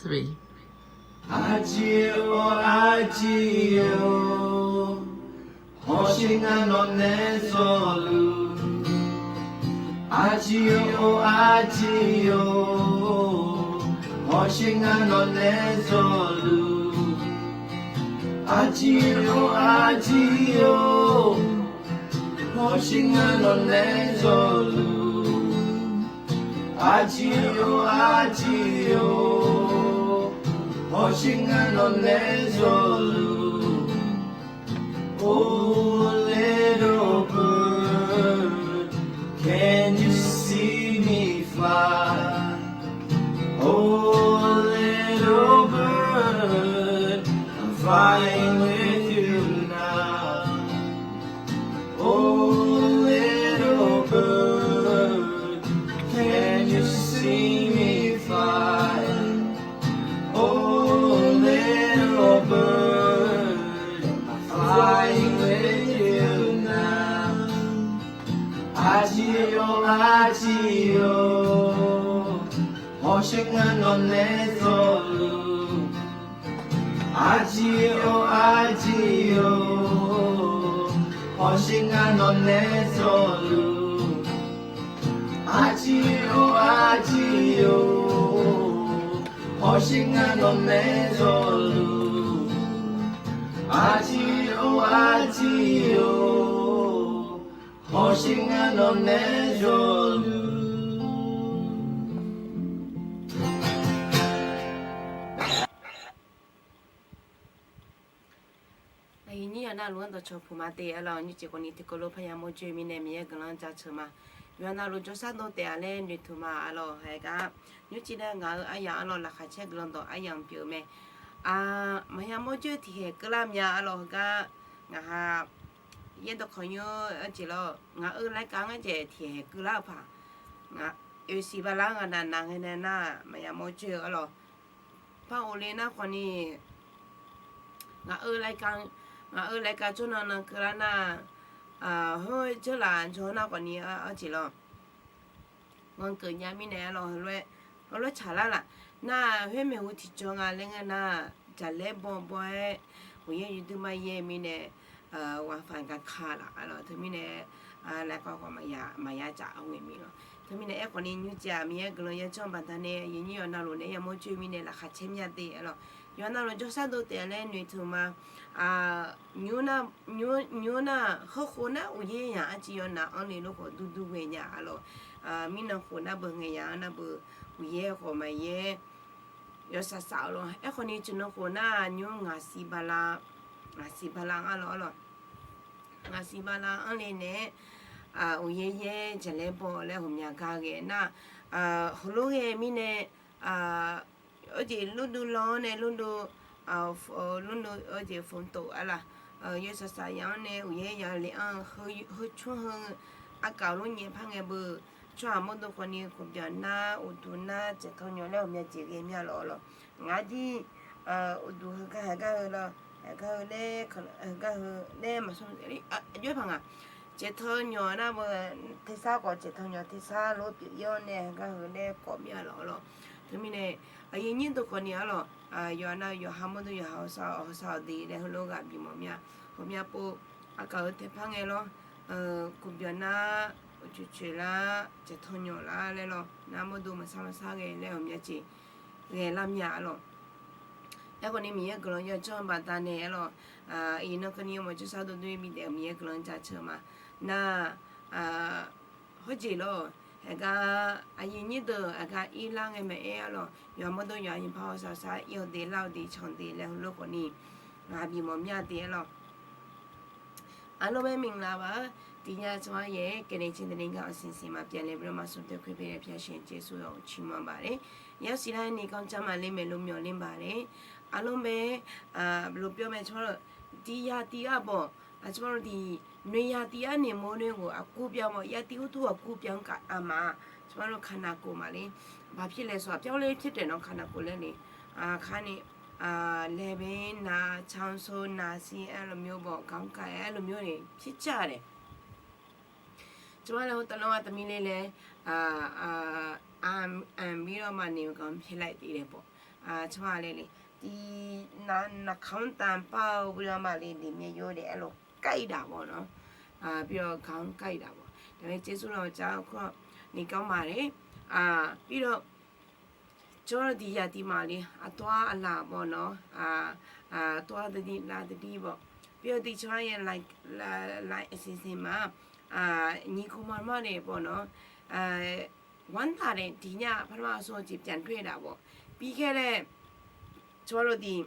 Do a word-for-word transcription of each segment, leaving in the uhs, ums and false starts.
Three. Aqjeq-or aqjeq-or, hawsher ngar nawq nae zawluf. Aqjeq-or aqjeq-or, hawsher ngar nawq nae zawluf. Aqjeq-or aqjeq-or, hawsher ngar nawq nae zawluf. Aqjeq-or aqjeq-or, hawsher ngar nawq nae zawluf. Oh little bird, can you see me fly? Oh little bird, I'm flying with you now. Oh little bird, can you see me fly? Oh little bird, I'm flying with you now. Aqjeq-or aqjeq-or, hawsher ngar nawq nae zawluf. Aqjeq-or aqjeq-or, hawsher ngar nawq nae zawluf. Aqjeq-or aqjeq-or, hawsher ngar nawq nae zawluf. Aqjeq-or aqjeq-or, hawsher ngar nawq nae zawluf. Aqyuif nyir yawqnan luf-anr dawqcawq puq ma te arlawq. Nymrcif khawfni tiqkawv lof parya mawr joe mirnae Miqyaer guiqlanq jaceuq ma. Yawqnan luf jawrshar dov taef-a laer noeqtmq ma arlawq. Haeqgar nymrcif nae ngaq-euq aryamq arlawq laqkhaq caer guiqlanq dawq aryamq pyeuf-eu mae. Maqya mawr joe tiqkhaeq keuvlar mya arlawq. Heugar ngaq ha yaerdawq kawq nymr-eu arjeq lawr, ngaq-euq laer kav ngar jaeq tiqkhaeq keuvlar-eu paq. Ngaq oeqsiq bala-anr ghaqnaq naq ngae nae nar maqya mawr joe-eu arlawq. Par of le nar khawfni ngaq-euq laer kav, ngaq-euq laer kav tsawrnan nan keuvlar nar, hawr-eu jeurlaf jawr nar khawfni arjeq lawr, nganq keuv nya mirnae arlawq, heulof-aer tsaqlar laf nar, khoer maeqhu tiqjawr nga laer ngeur nar, jaqlaer bawbaw-aer uqyaer yurdui mar yaer mirnae, waqfaq gaq ka laf arlawq. Teumirnae laer kawv khawf maqya caf-eu ngae mir lawr. Teumirnae aerkhawfni nymrcif-aq Miqyaer guiqlanq yajanr baqdanae aqyuif nyir yawqnan luf nae ya mawr joe mirnae laqkhaq caer mya te arlawq. Yawqnan luf jawrshar dov taef-a laer noeqtmq ma. Nymr nar, nymr nar, heu khof nar uqyaer yaq arciv yawnav anr le lof khawf durdur ghae nya arlawq. Mirnan khof nar beu ngae ya-anr nar beu uqyaer khawf maqyaer yawsaq saf-eu lawr. Aerkhawfni teunan khof nar nymr ngaqsiq bala, ngaqsiq bala-anr arlawq arlawq. Ngaqsiq bala anr le naeq-aer uqyaer yaer jaqlaer baw laer ghawqmya gar ghae nar, heulof ghae mirnae, arjeq lurdu law-anr nae lurdu, lurdu arjeq fmqtof arlaf, yawsaq saf ya-anr nae uqyaer ya le-anr-eu heu tsmr heu aqkaf lof nyaef par ngae beu, tsawrhaq mawrdo khawfni khof byaq nar, uqduq nar, caeqtan nyawq laer ghawqmya jeq ghae mya lawq lawq. Ngaq-anr dir uqduq heugar heugar heu lawr, heugar heu laer, heugar heu laer maqsmr aqjox-aer paq nga. Caeqtan nyawq nar beu tersar khawf caeqtan nyawq tersar lof pyeuf-ir-awr nae heugar heu laer kawf mya lawq lawq. Teumirnae aqyuif nyir deuq khawfni arlawq, yawqha nar yawqha mawrdo yawqha hawsav hawsav-awq de laer heulof ghaq bimawf mya. Ghawqmya pov aqkaf-euq taepar ngae lawr, khof byaq nar, uqcoeq coeq lar, caeqtan nyawq lar laer lawr, nar mawrdo maqsar maqsar ghae laer ghawqmya jeq ghae lar mya arlawq. Aerkhawfni Miqyaer guiqlanq yajanr baqdanae arlawq, iqnan keuvni yawmawf jawrshar dovdoer bi daef-euq Miqyaer guiqlanq jaceuq ma. Nar, hawrjeq lawr, heugar aqyuif nyir deuq heugar irlar ngae maeq-aer arlawq, yawqha mawrdo yawqha nyiq par hawsav sar ir-awq de lar-awq de can-awq de laer heulof khawfni ngaq bimawf mya de arlawq. Arlawq, မင်္ဂလာပါ, ဒီညကျွန်မရဲ့ ကရင်ချင်းသတင်းစာအစီအစဉ်မှာ ပြန်လည်ပြီးတော့မှ ဆုံတွေ့ခွင့်ပေးတဲ့ ဘုရားရှင်ကျေးဇူးတော်ကို ချီးမွမ်းပါတယ်။ ရောက်ရှိလာတဲ့ နေကောင်းကျန်းမာလိမ့်မယ်လို့ မျှော်လင့်ပါတယ်။ အားလုံးပဲ အာ ဘယ်လိုပြောမလဲ ကျွန်မတို့ ဒီရာသီကပေါ့ အာ ကျွန်မတို့ ဒီနွေရာသီကနေ မိုးတွင်းကို အကူးအပြောင်းပေါ့ ရာသီဥတုအကူးအပြောင်းကာလမှာ ကျွန်မတို့ ခန္ဓာကိုယ်မှာလေ ဘာဖြစ်လဲဆိုတော့ အပြောင်းအလဲဖြစ်တယ်နော် ခန္ဓာကိုယ်လည်းလေ အာ ခါနေ အာ လည်ပင်းနာ ချောင်းဆိုး နှာစေး အဲ့လိုမျိုးပေါ့ ခေါင်းကိုက် အဲ့လိုမျိုးတွေ ဖြစ်ကြတယ်။ ကျွန်မလည်း ဟိုတလောက သမီးလေးလည်း အာ အာ အန် အန်ပြီးတော့မှ နေမကောင်းဖြစ်လိုက်သေးတယ်ပေါ့။ tsawrhaq le le, tiq naq naqkaq-anr taqpar-eu beu-a maqle, le myav yo le aerlof kar-iq daq bawq nawr, bi-awr gaq-anr kar-iq daq bawq. Daqmae tser sur lanr-eu car-eu kur-awr, niqkawr maqle, bi-awr tsawrhaq tiq yaq tiq maqle, aqtawr-a aqlaf bawq nawr, aqtawr-a taqdir lavtaqdir bawq. Bi-awr tiq tsawrhaq ya ไลฟ์ ไลฟ์ ไอซีซี ma, nyiq khof ma mar nae bawq nawr, วันตา nae tiq nya par mar-eu sawr-eu jeq pyav toer daq bawq. Bi khaer nae tsawrhaq tiq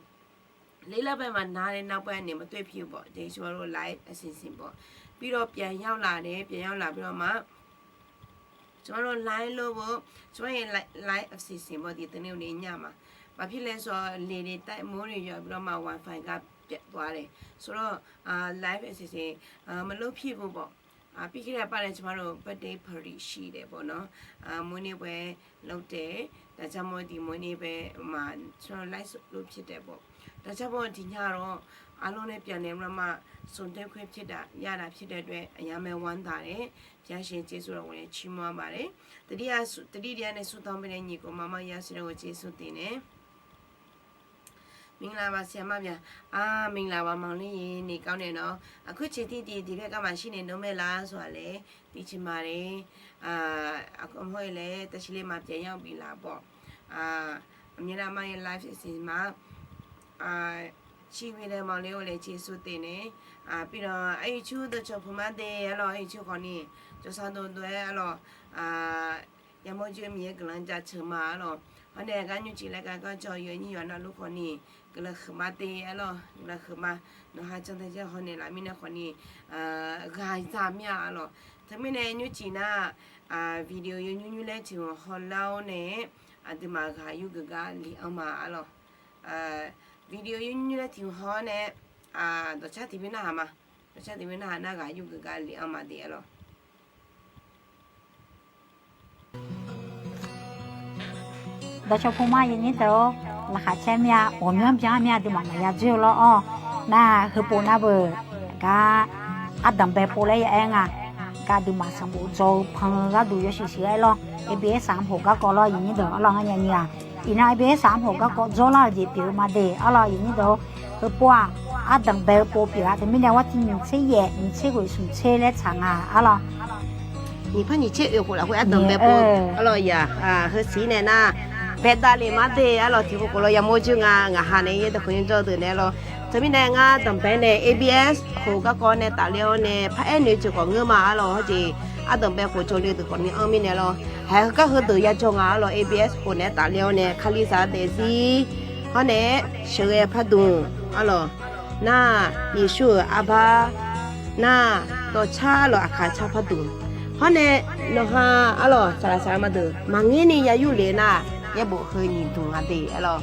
เล่น lafbae maqnar nae nar paer nae maqtoer pi-eu bawq, de tsawrhaq ไลฟ์ ไอซีซี bawq. Bi-awr pyav yar laf nae pyav yar laf bi-awr ma, tsawrhaq ไลฟ์ lof-eu, tsawrhaq ya ไลฟ์ ไอซีซี bawq tiq teunae nae nya ma. Baqpir laer sawr le le taef mawr nae yawf bi-awr ma ไวไฟ gar pyav tawv-a le, sawr-awr ไลฟ์ ไอซีซี maqlof pir-eu bawq. Bi khaer nae par nae tsawrhaq เบิร์ธเดย์ ปาร์ตี้ shiq daef bawq nawr, mawrni paer lof taef, daqcar mawr tiq mawrni paer ma, tsawrhaq ไลฟ์ lof pir taef bawq. Daqcar mawr tiq nya lawr, aqlawr nae pyav naeq lar ma, ส่งท้าย khoer pir daq, yadaq pir daef daef, aqyar mae วันตา nae, pyav sheuq tser sur lawr ghof nae cir mawr-a ma le. Taqdir taqdir nae sur tanr bae nae nyiq khof ma mar ya sheuq lawr ghof tser sur taef nae မင်္ဂလာပါ ဆရာမဗျာ. အာ မင်္ဂလာပါ မောင်လေးရေ, နေကောင်းတယ်နော်. Aqkuir ceq tiq tiq tiq paer gar maqshir naeq nar mae lar sawr-a le, tiq ciq ma le, aqkuir mawr-eu laer taqshir le ma pyav yar-eu bif laf bawq. အမရမရဲ့ live stream မှာ ချစ်ပြီးတဲ့မောင်လေးကိုလည်း ကျေးဇူးတင်တယ်. Bi-awr aryuqcur dawqcawq puq mar de arlawr, aryuqcur khawfni, jawrsar dov dov-aer arlawr, yamawr joe Miqyaer guiqlanq jaceuq ma arlawr. Hawr nae gar nymrcif laer gar gar jawr-eu yawnyir yawqha navluf khawfni, guiqlanq huiqma de arlawr, guiqlanq huiqma. Nawqha jan tae jar haw naeq laf mirnae khawfni, ghaq za mir-a arlawr. Teumirnae nymrcif nar, video yawnymr nymr laer tiq hmq hawlar-awr nae, aqduimaf ghaq yur geuf gar lef-anr ma arlawr. Video yawnymr nymr laer tiq hmq haw-awr nae, dawqcar tiq bi narhaq ma, dawqcar tiq bi narhaq nar ghaq yur geuf gar lef-anr ma de arlawr. Dawqcawq puq mar yawnyir deuq-or, laqkhaq caer mir-a, ghawqmyanr byan mir-a, aqduimaf maqya dzoer-eu lawr-awr. Nar heupov nar beuq gar ardanq bae pov laer ya aer nga. Gar aqduimaf sanqbof dzaw-eu pan-eu gharduq yawshuif shuif-aer lawr, ABS-aq mr hoq garkawv lawr yawnyir deuq arlawr ngar nya nyi-aq. Iqnan ABS-aq mr hoq garkawv dzawrlar-euq jeq pyeuf-eu ma de arlawr yawnyir deuq-or. Heupov-aq, ardanq bae-eu pov pyeuf-a. Teumirnae war tiq nyiq tser yaef nyiq tser ghoeq smq tser laer tsaq nga arlawr. Nyiq par nyiq tser oeq khof lafkhoer ardanq bae pov arlawr ya. Heusiq nae nar, baedav lef mar de arlawr, tiq khof khof lawr yamawr joe nga, ngaq ha nae yaer dawq khanqnymr jawr-eu deuq nae arlawr. Teumirnae ngar danqbae nae ABS khof garkawv nae tafler-awr nae par aer noeq-eu jeq khawf ngeur ma arlawr. Hawjeq ardanq bae khof jawrle deuq khawfni anr mirnae lawr. Haeq heugar heudeuq ya jawr nga arlawr, ABS khof nae tafler-awr nae Kalizaq daefzir, hawr nae sheuqghae pardmq arlawr, nar Yeqsur-euq arbar, nar dawqcar arlawr aqkaq car pardmq. Hawr nae nawqha arlawr saqlaq saqlaq ma deuq maqngeur ni ya yur le nar, yaerbof heu nyiq dmq nga de arlawr.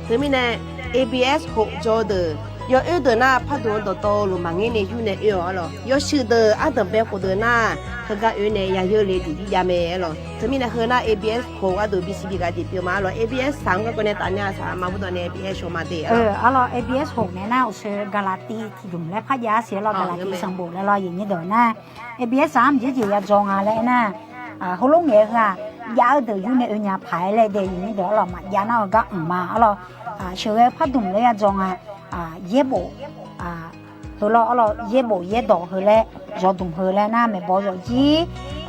Teumirnae ABS khof jawr-eu deuq, yawoer deuq nar pardmq-eu dawqtawvluf maqngeur ni yur nae oe-awq arlawr. Yawshuif deuq ardanq bae khof deuq nar, heugar oe nae ya yeur le diqdir jav mae arlawr. Teumirnae heu nar ABS khof gharduq bisiq bi ghaq jeq pyeuf ma arlawr. ABS saq-anr garkawv nae tafnya saqlaq ma burdawq nae ABS shawr ma de arlawr. Arlawr ABS khof nae nar uqshoe Gaqlaqtiv tiqdmq laer par jav-a siq arlawr, Gaqlaqtiv sanqbof laer lawr yawnyir deuq nar, ABS-aq mq jeq jeq ya dzaw nga laer aernar, heulof ngaeq-eu heu-aq, jav-eu deuq yur nae oe nya paq-aer laer de yawnyir deuq arlawr, maqjav nar-eu gar mq ma arlawr. Sheuqghae pardmq laer ya dzaw nga, yaerbof heu lawr arlawr, yaerbof yaerdawq heu laer, zawqdmq heu laer nar maeqbawq zawqjir,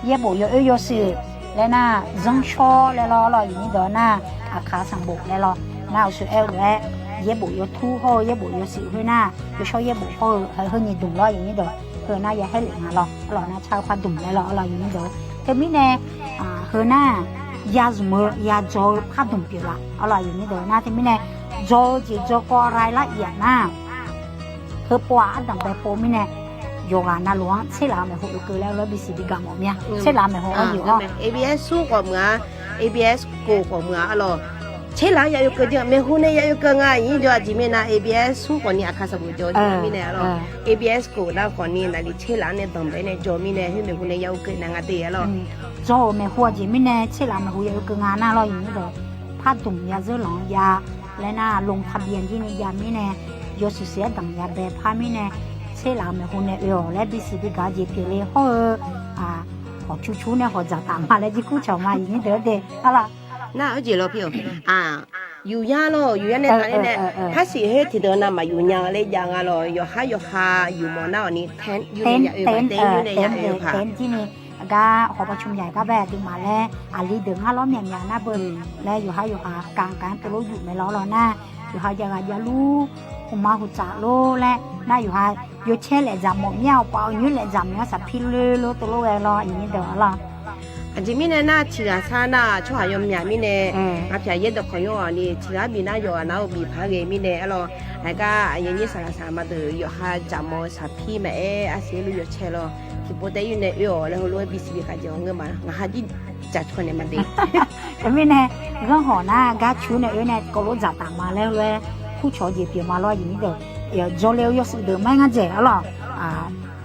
yaerbof yawoer yawshuif laer nar zanrshawr laer lawr arlawr yawnyir deuq nar, aqkaq sanqbof laer lawr nar uqshoe aer-eu lof-aer, yaerbof yawtur hawr-eu yaerbof yawshuif khoer nar, yawshawr yaerbof hawr-eu heu nyiq dmq lawr yawnyir deuq, heu nar ya haer lef nga lawr arlawr nar car-eu pardmq laer lawr arlawr yawnyir deuq. Teumirnae heu nar ya zmq-eu ya dzaw-eu pardmq pyeuf laf arlawr yawnyir deuq nar. Teumirnae dzaw-eu jeq dzaw kawv rai lar iq-aq nar, heupov-aq ardanq bae pov mirnae, yawqghaq navluf-anr tserlaf-eu maeqhu oekeuv laer lawr bisiq bi gaq mawf mir-a. Tserlaf-eu maeqhu-anr yawq-awr ABS smr khawf meuq-a, ABS khof khawf meuq-a arlawr. Tserlaf-anr ya oekeuv jeq maeqhu nae ya oekeuv nga yawnyir deuq. Aqjeq mirnae nar ABS smr khawfni aqkaq sanqbof jawr jeq mirnae arlawr, ABS khof nar khawfni naqli tserlaf-anr nae danqbae nae jawr mirnae khoer maeqhu nae ya oekeuv nar nga de arlawr. Dzaw-euq maeqhu aqjeq mirnae tserlaf-eu maeqhu ya oekeuv nga nar lawr yawnyir deuq, pardmq ya zeur lanq jav laer nar, ลงทะเบียน jir ni jav mirnae, yawshuif shuif-aer danq ya bae par mirnae, tserlaf-eu maeqhu nae oe-awq laer bisiq bi gaq jeq pyeuf le hawr-eu, hawq cu cu nae hawq dzaqtaf ma laer jirkur cawq ma yawnyir deuq-aer de arlawr. Nar-eu jeq lawr pir-awq. Yufyar lawr, yufyar nae tafler nae, parsiq her tiqdeuq navmaqyuf nya laer jav nga lawr. Yawqhar yawqha yufmawf nar-awq ni, ten yur nae ya oe paq, ten yur nae ya oe paq. Ten jir ni, gar hawq baw cmq yaq gar bae aqduimaf laer aqli deuq ngar lawr myaqmyaq nar beu laer yawqhar yawqha kaq kaq-anr teulof yuf mae lawr lawr nar, yawqha jav ghaq javlur, hmqma huqtsaf lor laer nar yawqha yawcaer laef dzaq mawf mir-a, awqpaf-awq nyoer laef dzaq mawf-a, saqpir loer lor teulof ghae lawr, aqyuif nyir deuq-a lawr. Aqjeq mirnae nar, ciqghaq sar nar tsawrhaq yawmyaq mirnae, ngaq pyaq yaerdawq kawq nymr-awq ni, ciqghaq bif nar yawqghaq nav-eu bif paq-aer ghae mirnae-a lawr. Haigar aqyuif nyir saqlaq saqma deuq yawqha dzaq mawf-eu saqpir maqaer, arsiq-aer lur yawcaer lawr, tiqpov taef yur nae oe-awq laer heulof-aer bisiq bi khav jeq-awr ngeur ma, ngaq ha jir dzaq caw naeq ma de. Teumirnae, ghanr hawq nar gar cur nae oe nae kawv lof dzaqtaf ma laer heulof-aer kurcawq jeq pyeuf ma lawr, aqyuif nyir deuq. Jawrle-eu yawshuif deuq maqaer ngar dzaeq-a lawr.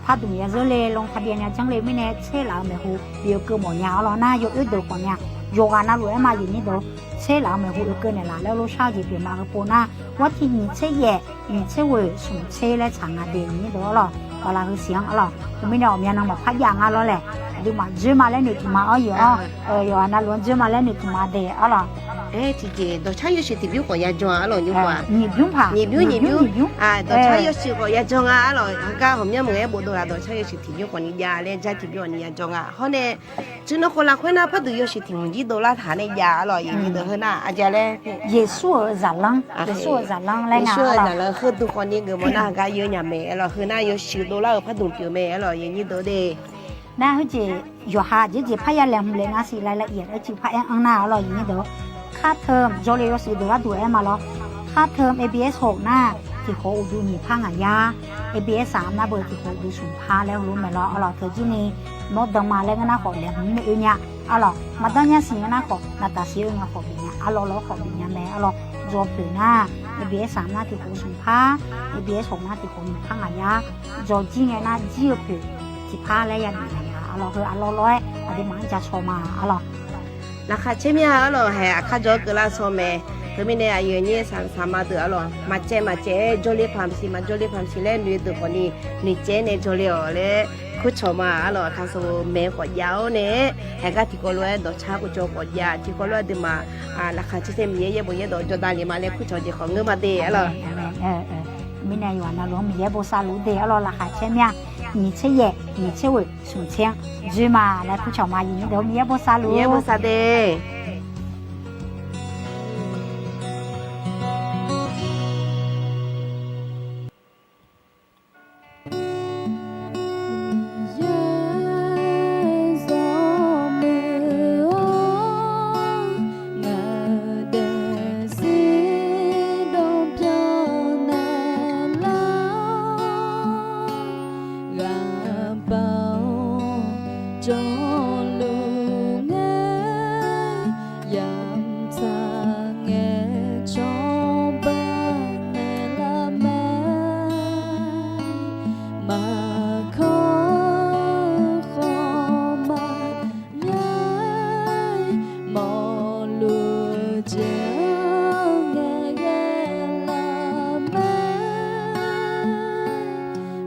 Pardmq ya zeur le, ลงทะเบียน ya janr le mirnae tser laf-eu maeqhu bi oekeuv mawf nya-a lawr nar, yawoer deuq khawf nya, yawqghaq navluf-aer ma, aqyuif nyir deuq. Tser laf-eu maeqhu oekeuv naeqlaf laer lof shar-eu jeq pyeuf ma. Heupov nar, วันที่ nyiq tser yaef, nyiq tser ghoeq, smq tser laer tsaq nga de, aqyuif nyir deuq-a lawr. Baqlaq heu siq-anr-a lawr. Teumirnae ghawqmya nan maqpar jav ngar lawr laer, aqduimaf dzoer ma laer noeqtmq ma-awr yawq-awr, yawqghaq navluf-anr dzoer ma laer noeqtmq ma de-a lawr. Aer, tiqjeq dawqcar yawshuif tiqbymr khawf ya jan-a lawr, nymr-aq. Nyiq bymr paq, nyiq bymr, nyiq bymr. Dawqcar yawshuif khawf ya jan nga-a lawr. Heugar ghawqmyanr meuq-aer bofdov laf, dawqcar yawshuif tiqbymr khawf ni jav laer jar tiqbymr-awq ni ya jan nga. Hawr nae, tsuif nan khawf lafkhoer nar pardmq yawshuif tiq hmq jir dov lar taq nae jav-a lawr, aqyuif nyir deuq. Heu nar aqjeq laer, Yeqsur-euq zaqlanr, Yeqsur-euq zaqlanr laer nga, Yeqsur-euq zaqlanr heudeuq khawf ni geufmawf nar heugar yawnyaf mae-a lawr. Heu nar yawshuif dov lar-euq pardmq pyeuf mae-a lawr, aqyuif nyir deuq de. Nar heujeq yawqha jeq jeq parya laeqhmq laeq nga siq laer laer iq-aer civ paraer anr nar-a lawr, aqyuif nyir deuq. ค่าเทอม jawrle yawshuif deuq gharduq aer ma lawr. ค่าเทอม ABS หก nar tiq khof uqduq nyiq par ngaq yar, ABS สาม nar beu tiq khof uqduq smq par laer heulof mae lawr-a lawr. Teujir ni nawr dan ma laer ngeur nar khawf laeqhmq nae oe nya-a lawr. Maqdan nya siq ngeur nar khawf naqtaf siq-eu nga khawf bif nya, arlawr lawr khawf bif nya mae-a lawr. Dzaw poeq nar, ABS สาม nar tiq khof smq par, ABS หก nar tiq khof nyiq par ngaq yar, dzaw jir ngae nar jir-eu poeq tiq par laer ya bif nya-a lawr. Heu arlawr lawr-aer aqduimaf-anr ja shaw ma-a lawr. Laqkhaq caer mir-a-a lawr, haeq aqkar jawr-aer keuvlar shaw mae. Teumirnae aqyuif aqnyir saqlaq saqma deuq-a lawr, maqcaev maqcaev-aer jawrle paq maqsiq, maqjawrle paq maqsiq laer noeq-eu deuq khawf ni, noeqcaev nae jawrle-awq laer kurcawq ma-a lawr. Aqkar sanqbof maeq khawf jav-awr nae, haeq gar tiqkawv lof-aer dawqcar uvcawv khawf jav, tiqkawv lof-aer aqduimaf laqkhaq caer caer Miqyaer yaerbof yaerdawq jawrdav le ma laer kurcawq jeq khawf ngeur ma de-a lawr. Mirnae yawqha navluf-anr Miqyaer bosav luf de-a lawr. Laqkhaq caer mir-a, nyiq tser yaef, nyiq tser ghoeq, smq tser-anr dzoer ma laer kurcawq ma, aqyuif nyir deuq, Miqyaer bosav luf, Miqyaer bosav de. Miqyaer yawmuiq-or, ngaq daefzir dawqbyan naeqlar-awr, ghaq bav-awr jawrluf ngae, yamq tsaq ngae cawba naeqlar mae, maqkawr-eu khawf maqya, mawrluf jeq-anr ngaeqghae lar mae,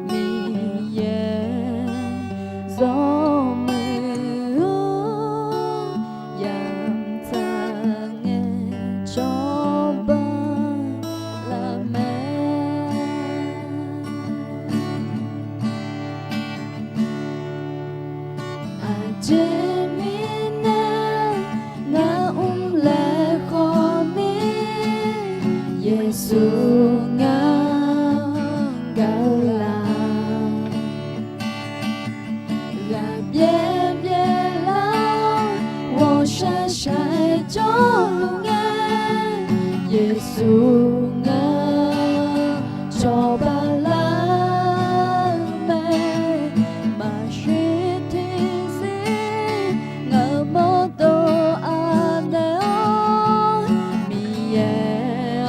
Miqyaer yawmuiq-or, yamq tsaq ngae cawba lar mae. Aqjeq mirnae ngaq mr laeq khawfni, Yeqsur ngar gaq-eu laf. Ghaqbyaer byaerlar-awr ghawqshaq shaq-aer jawrluf ngae, Yeqsur ngar cawba lar mae. Maqshir tiqzir ngaq mawrdov anaeq-awr, Miqyaer-anr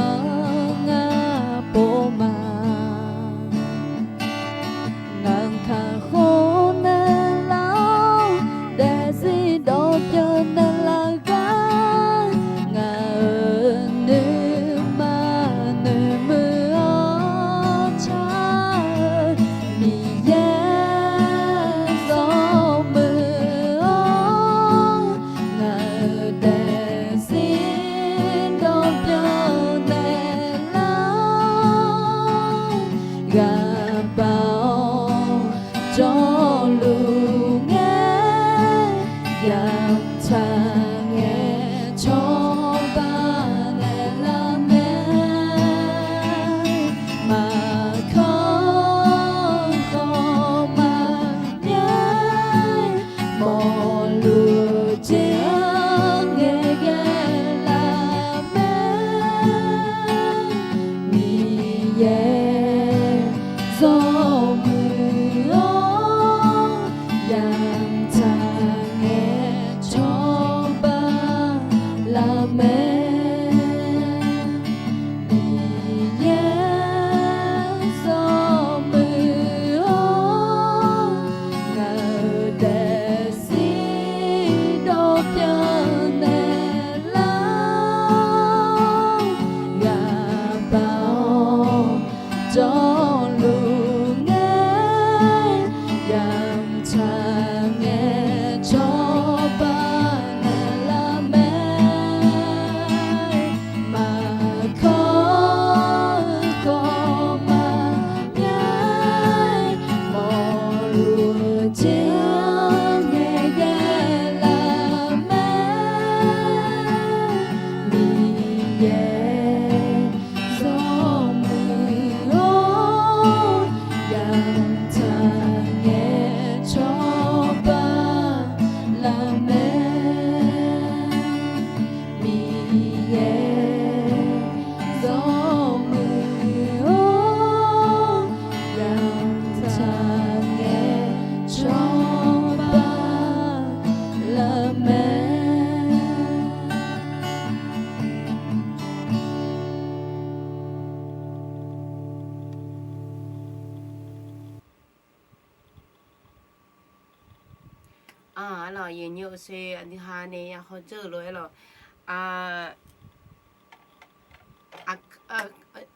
ngar pov ma. Ngaq kakhof naeqlar-awr, daefzir dawqbyan naeqlar gar, ngaq-euq nuima Yamq tsaq ngae cawba naeqlar mae, maqkawr khawf maqbyav, mawrluf jeq-anr ngaeqghae lar mae, Miqyaer zawmuiq-awr, yamq tsaq ngae cawba lar mae. Miqyaer zawmuiq-awr, ngaq-euq daefzir dawqbyan naeqlar-awr, ghaqbaq-awr jawrluf ngae, yamq tsaq ngae cawba naeqlar mae. Maqkawr khawf maqbyav, mawrluf jeq-anr ngaeqghae lar mae. Miqyaer zawmuiq-awr, yamq tsaq ngae cawba lar mae. Miqyaer zawmuiq-awr, yamq tsaq ngae cawba lar mae. Arlawq, aqyuif aqnyir uqshoe aqdui ha nae ya hawdzeur-eu lof-aer lawq.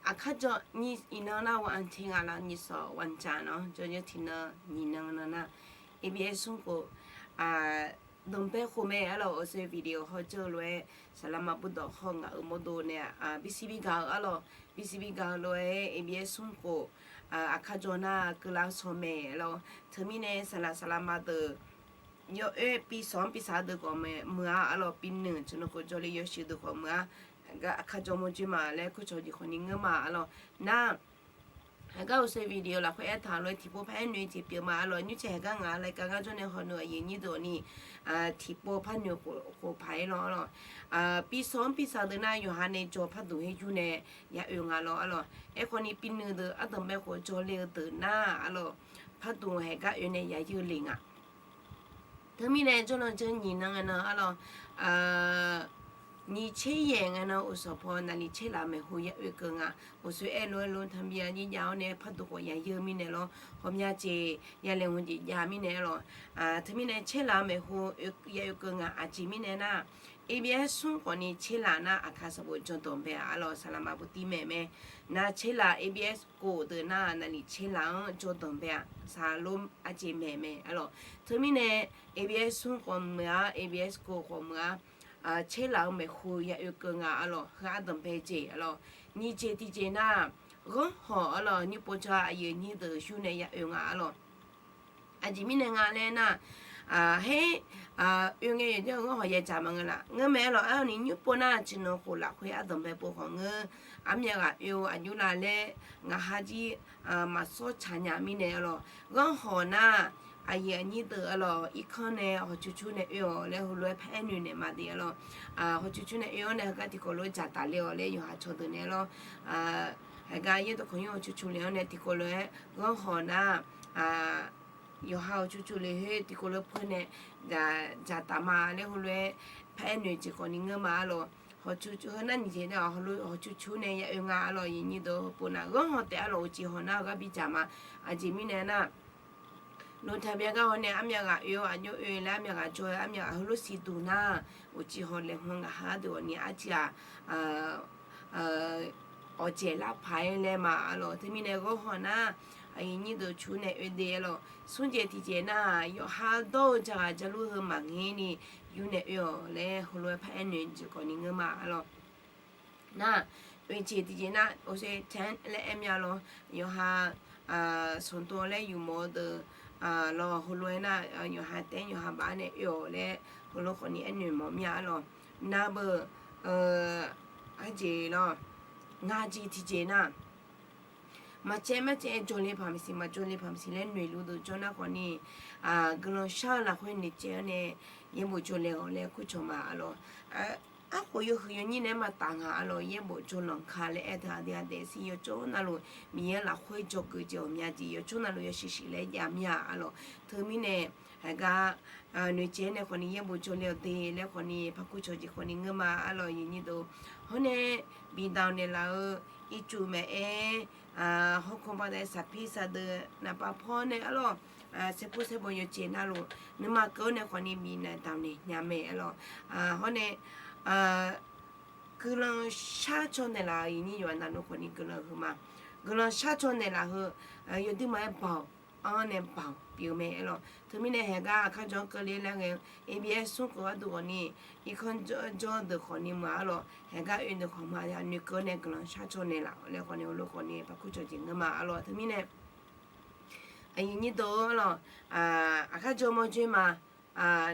Aqkar jawr nyi iqnan nar วันอังคาร ngaq laf nyiq sawq วันจันทร์ nawr jawr nyi tiqnan nyiqnan nan nar, ABS smr khof, danqbae khof mae arlawq, uqshoe video hawdzeur-eu lof-aer saqlaq maqbur dawq haw ngaq-euq mawrdo nae-aq, bisibi gaq-eu arlawq, bisibi gaq-eu lof-aer ABS smr khof, aqkar jawr nar keuvlar shaw mae arlawq. Teumirnae saqlaq saqlaq ma deuq yawoer pi sawq-anr pi saq deuq khawf meuq-a arlawq, pi nuiq teunan khof jawrle yawshuif deuq khawf meuq-a. Aqkar jawr mawrjoe ma laer kurcawq jeq khawfni ngeur ma arlawq. Nar, heugar uqshoe video lafkhoer aertaq lof-aer tiqpov par-aer noeq jeq pyeuf ma arlawq. Nymrcae heugar ngaq-anr laer gar ngar jawr nae hawnoeq aqyuif aqnyir deuq ni tiqpov par noeq khof paq-aer lawr arlawq. Pi sawq-anr pi saq deuq nar yawqha nae jawr par duq-aer yur nae ya oe nga lawr arlawq. Aerkhawfni pi nuiq deuq ardanq bae khof jawrle-eu deuq nar arlawq, par duq haeq gar oe nae ya yur le nga. Teumirnae jawrnan jawr nyiq nan ngae nan arlawq, nyiq tser yaeq ngae nan uqsawq paw naqli tser laf maeqhu ya oe keuv nga. Uqshoe aer lof-aer lof tanqbir-a nyir jav-awr nae par duq khawf ya yur mirnae lawr, hawmya jeq ya laeqhmq jeq jav mirnae arlawq. Teumirnae tser laf maeqhu ya oe keuv nga. Aqjeq mirnae nar, ABS smr khawfni tser laf nar aqkar sanqbof jawrdanq bae-a arlawq, saqlaq maqbur tir maeq mae. Nar tser laf ABS khof deuq nar naqli tser laf-anr jawrdanq bae-a, saqlaq lor arjeq maeq mae arlawq. Teumirnae ABS smr khawf meuq-a, ABS khof khawf meuq-a, tser laf-eu maeqhu ya oe keuv nga arlawq. Heu ardanq bae jeq arlawq. Nyiq jeq tiqjeq nar, ghanr hawq arlawq, nymr pov jawr aqyuif aqnyir deuq yur nae ya oe nga arlawq. Aqjeq mirnae nga laer nar, her, oe ngae yawqjawr-eu ghanr hawq ya dzaq ma ngeur laf, ngeur mae arlawq. Aerkhawfni nymr pov nar tiqnan khof lafkhoer ardanq bae pov khawf ngeur. Armyav ghaq oe-eu aqjox la laer ngaq ha jir maqsawr tsaq nya mirnae arlawq. Ghanr hawq nar, aqyuif aqnyir deuq arlawq, irkanr nae hawqcur cur nae oe-awq laer heulof-aer par-aer noeq naeq ma de arlawq. Hawqcur cur nae oe-awr nae heugar tiqkawv lof-aer dzaqtaf le-awq laer yawqha caw deuq nae arlawq. Heugar yaerdawq kawq nymr hawqcur cur le-awr nae tiqkawv lof-aer ghanr hawq nar, yawqha hawqcur cur le khoer tiqkawv lof-aer peur nae dzaqtaf ma laer heulof-aer par-aer noeq jeq khawfni ngeur ma arlawq. Hawqcur cur heu nar nyiq jeq nae hawqcur cur nae ya oe nga arlawq. Aqyuif aqnyir deuq heupov nar ghanr hawq taef arlawq, uqcif hawq nar heugar bi dzaq ma. Aqjeq mirnae nar, lof taqbyav gar haw nae armyav ghaq oe-awr aqjox oe laer armyav ghaq jawr-eu armyav ghaq heulof siqduq nar, uqcif hawq laeqhmq ngaq ha deuq ghawqni arciv-aq, awqjaeq lar paq-aer laer ma arlawq. Teumirnae ghanr hawq nar, aqyuif aqnyir deuq cur nae oe de arlawq. Smr jeq tiqjeq nar, yawqha dawr-eu jaqghaq jaqlur heu maqngeur ni yur nae oe-awq laer heulof-aer par-aer noeq jeq khawfni ngeur ma arlawq. Nar, oe jeq tiqjeq nar, oe se tae laer aer mya lawr, yawqha sanqdov laer yufmawf-eu deuq, lawq, heulof-aer nar, yawqha taef-aer yawqha baf-awr nae oe-awq laer heulof khawfni aernoeq mawf mir-a arlawq. Narbeuq, arjeq lawq, ngaq jeq tiqjeq nar, maqcaev marcaev jawrle paq maqsiq maqjawrle paq maqsiq laer noeqluf deuq jawr nar khawfni, guiqlanq shar-eu lafkhoer noeqcaev-awr nae yaerbof jawrle-awq laer kurcawq ma arlawq. Arkhof yawhuiq yawnyir naeq-aer maqtaf nga arlawq, yaerbof jawrlanq ka laer aer teu aqdui-aq daefzir yawjawr navluf Miqyaer lafkhoer dzawgeuf jeq ghawqmya jeq yawjawr navluf yawshuif shuif laer jav mir-a arlawq. Teumirnae, haiq gar noeqcaev nae khawfni yaerbof jawrle-awq de laer khawfni par kurcawq jeq khawfni ngeur ma arlawq, aqyuif nyir deuq. Hawr nae bidaq-awq naeqlaf-eu ircuf maeq-aer, hawkawr badav saqpir saqdeuq naqpav pawr nae arlawq, saerpur saerbaw yawjeq navluf nuima keuv-awr nae khawfni bifnaeq damq naeq nya mae arlawq. Hawr nae guiqlanq shar caw naeqlaf-euq aqyuif nyir yawqha navluf khawfni guiqlanq heu ma. Guiqlanq shar caw naeqlaf heu, yawduir ma-aer baoq, anr nae baoq pyeuf mae arlawq. Teumirnae haiq gar aqkar jawr-anr keuvle laer ghae-eu A B S smr keuv gharduq khawfni, irkanr jawr deuq khawfni ma arlawq, haiq gar oe deuq khawf ma, noeqkeuv nae guiqlanq shar caw naeqlaf laer khawfni heulof khawfni par kurcawq jeq ngeur ma arlawq. Teumirnae aqyuif nyir deuq arlawq, aqkar jawr mawr joer ma.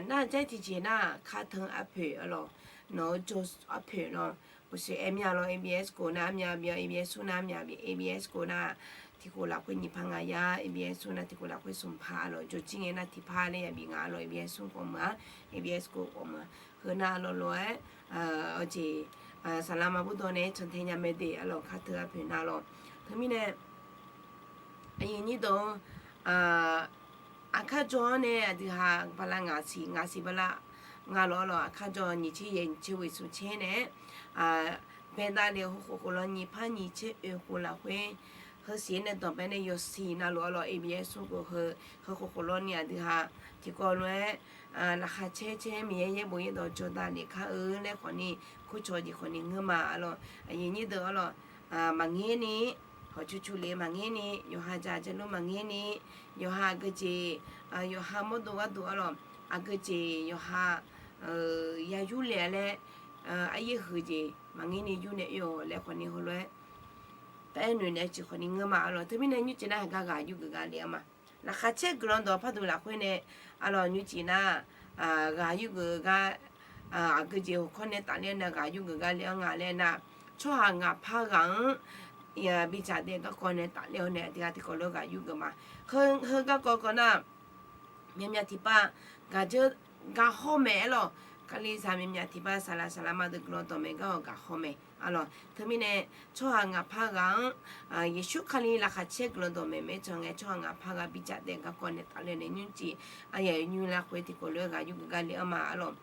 Nar jaer tiqjeq nar, kateu arpoeq arlawq, nawq-eu jawr arpoeq lawr, uqshoe aer mya lawr, A B S kov nar armya bif-awr, A B S smr nar armya bif, A B S kov nar tiqkhof lafkhoer nyiq par ngaq yar, A B S smr nar tiqkhof lafkhoer smq par arlawq, jawrjir ngae nar tiqpar laer yabif nga arlawq, A B S smr khawf meuq-a, A B S kov khawf meuq-a. Heu nar lawq lof-aer, awqjeq, saqlaq ma burdawv nae-aer cantae nya mae de arlawq, kateu arpoeq nar lawr. Teumirnae aqyuif nyir deuq, aqkar jawr-anr nae aqdui ha bala ngaq siq ngaq siq bala nga lawq arlawq, aqkar jawr nyiq tser yaeq nyiq tser ghoeq smq tser nae-aer, baedav le heukhof khof lawr nyiq par nyiq tser oeq khof lafkhoer, heusiq-aer nae danqbae nae yawsiq navluf arlawq, A B S smr kov heu, heukhof khof lawr ni aqdui ha tiqkawv lof-aer, laqkhaq caer caer Miqyaer yaerbof yaerdawq jawrdav lef kar-eu laer khawfni, kurcawq jeq khawfni ngeur ma arlawq, aqyuif nyir deuq arlawq. Maqngeur ni, hawqcu cu le maqngeur ni, yawqha jaq jaqlur maqngeur ni, yawqha aqgeujeq, yawqha mawrdo gharduq arlawq, aqgeujeq yawqha ya yur le-a laer, aryaer huiq jeq maqngeur ni yur nae oe-awq laer khawfni heulof-aer taef-aer noeq naeq-eu jeq khawfni ngeur ma arlawq. Teumirnae nymrcif nar haiq gar ghaq yur geuf gar le-a ma. Laqkhaq caer guiqlanq dawq par duq lafkhoer nae arlawq, nymrcif nar ghaq yur geuf gar, aqgeujeq hawqkawr nae tafler-awr nae ghaq yur geuf gar le-anr nga laer nar, tsawrhaq ngaqpar ghaq-anr bidzaq daef garkawv nae tafler-awr nae aqdui ha tiqkawv lof-aer ghaq yur geuf ma. Heu garkawv kawv nar, myavmyav tiqpav gaq dzeur gar hawr mae arlawq. Kalizaq myavmyav tiqpav saqlaq saqlaq ma deuq guiqlanq dawqmaeq gar-awq gaq hawr mae arlawq. Teumirnae tsawrhaq ngaqpar ghaq-anr, Yeqsur Kali laqkhaq caer guiqlanq dawqmaeq maeq-aer can ngae, tsawrhaq ngaqpar ghaq bidzaq daef garkawv nae tafler nae nymrcif, aqyawf nymr lafkhoer tiqkawv lof-aer ghaq yur geuf gar le-anr ma arlawq.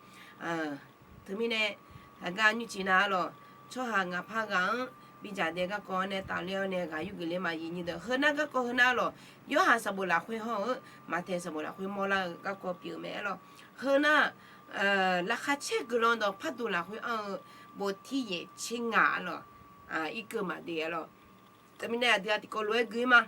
Teumirnae haiq gar nymrcif nar arlawq, tsawrhaq ngaqpar ghaq-anr bidzaq daef garkawv nae tafler-awr nae ghaq yur geuf le ma, aqyuif nyir deuq. Heu nar garkawv heu nar arlawq, Yorhaq sanqbof lafkhoer hawr-eu, Maqtaeq sanqbof lafkhoer mawrlar-eu garkawv pyeuf-eu mae arlawq. Heu nar, laqkhaq caer guiqlanq dawq par duq lafkhoer anr-eu bof tir yaeq tser ngaq arlawq, irkeuv maqde arlawq. Teumirnae aqdui ha tiqkawv lof-aer gui ma.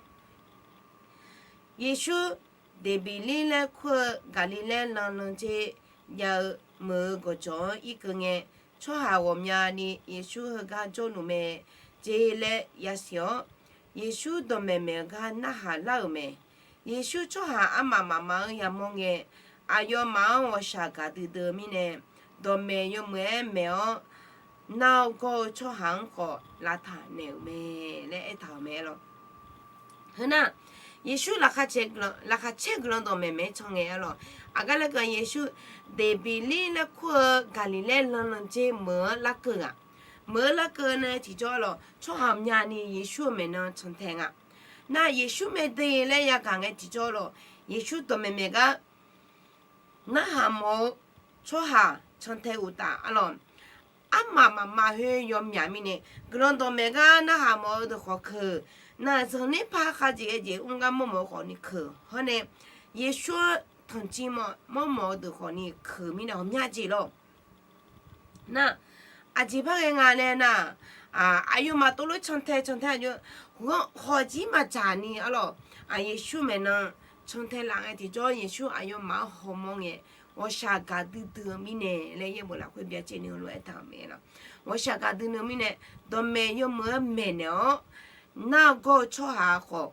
Yeqsur Deqbiqlir laer kur-eu Gaqliqlaer lanlandzer jav-eu meuq-eu gawqjawq-anr irkeuv ngae, tsawrhaq ghawqmyani Yeqsur heugar jawrluf mae jer laer yasiq-awr, Yeqsur dawqmaeq maeq-eu gar narhaq lar-euq mae. Yeqsur tsawrhaq armaf mafma-anr yamawr ngae, aqyawfmaf-anr ghawqshaq gaqdui dui-eu mirnae, dawqmaeq yawmuiq-aer maeq-awr, nar-awr gawr-eu tsawrhaq-anr khawf lavtaq naeq-euq mae laer aertaq-euq mae lawq. Heu nar, Yeqsur laqkhaq caer guiqlanq dawqmaeq maeq-aer can ngae arlawq. Aqgar laer keuv Yeqsur Deqbiqlir laer kur-eu Gaqliqlaer lanlandzer meuq-anr larkeuv ghaq, meuq-anr larkeuv nae tiqjawr arlawq, tsawrhaq myani Yeqsur-euq maeqnan cantae nga. Nar Yeqsur mae de laer yagaq ngae tiqjawr arlawq, Yeqsur dawqmaeq maeq gar narhaq mawf-eu tsawrhaq cantae uqtaf arlawq, armaf mafma khoer yawmyaq mirnae, guiqlanq dawqmaeq gar narhaq mawf-eu deuq khawf keuq, naq zanqler par khavjeq ghae jeq mr gar mawrmawf-eu khawfni keuq hawrnae, Yeqsur-anr tanqjir mawrmawf-eu deuq khawfni keuq mirnae ghawqmya jeq lawq. Nar, aqjeq par ghae nga laer nar, aqyawfmaf tov lof cantae cantae aqjox, hawq jir maqdzaq ni arlawq, Yeqsur maeqnan cantae laf ngae tiqjawr Yeqsur aqyawfmaf-anr hawmawr ngae, ghawqshaq gaqdui dui-eu mirnae laer yaerbof lafkhoer byacaevni heulof-aer aertaq-euq mae lawq. Ghawqshaq gaqdui dui-eu mirnae, dawqmaeq yawmuiq-anr maeqnaeq-awr, nar-awr gawr-eu tsawrhaq khawf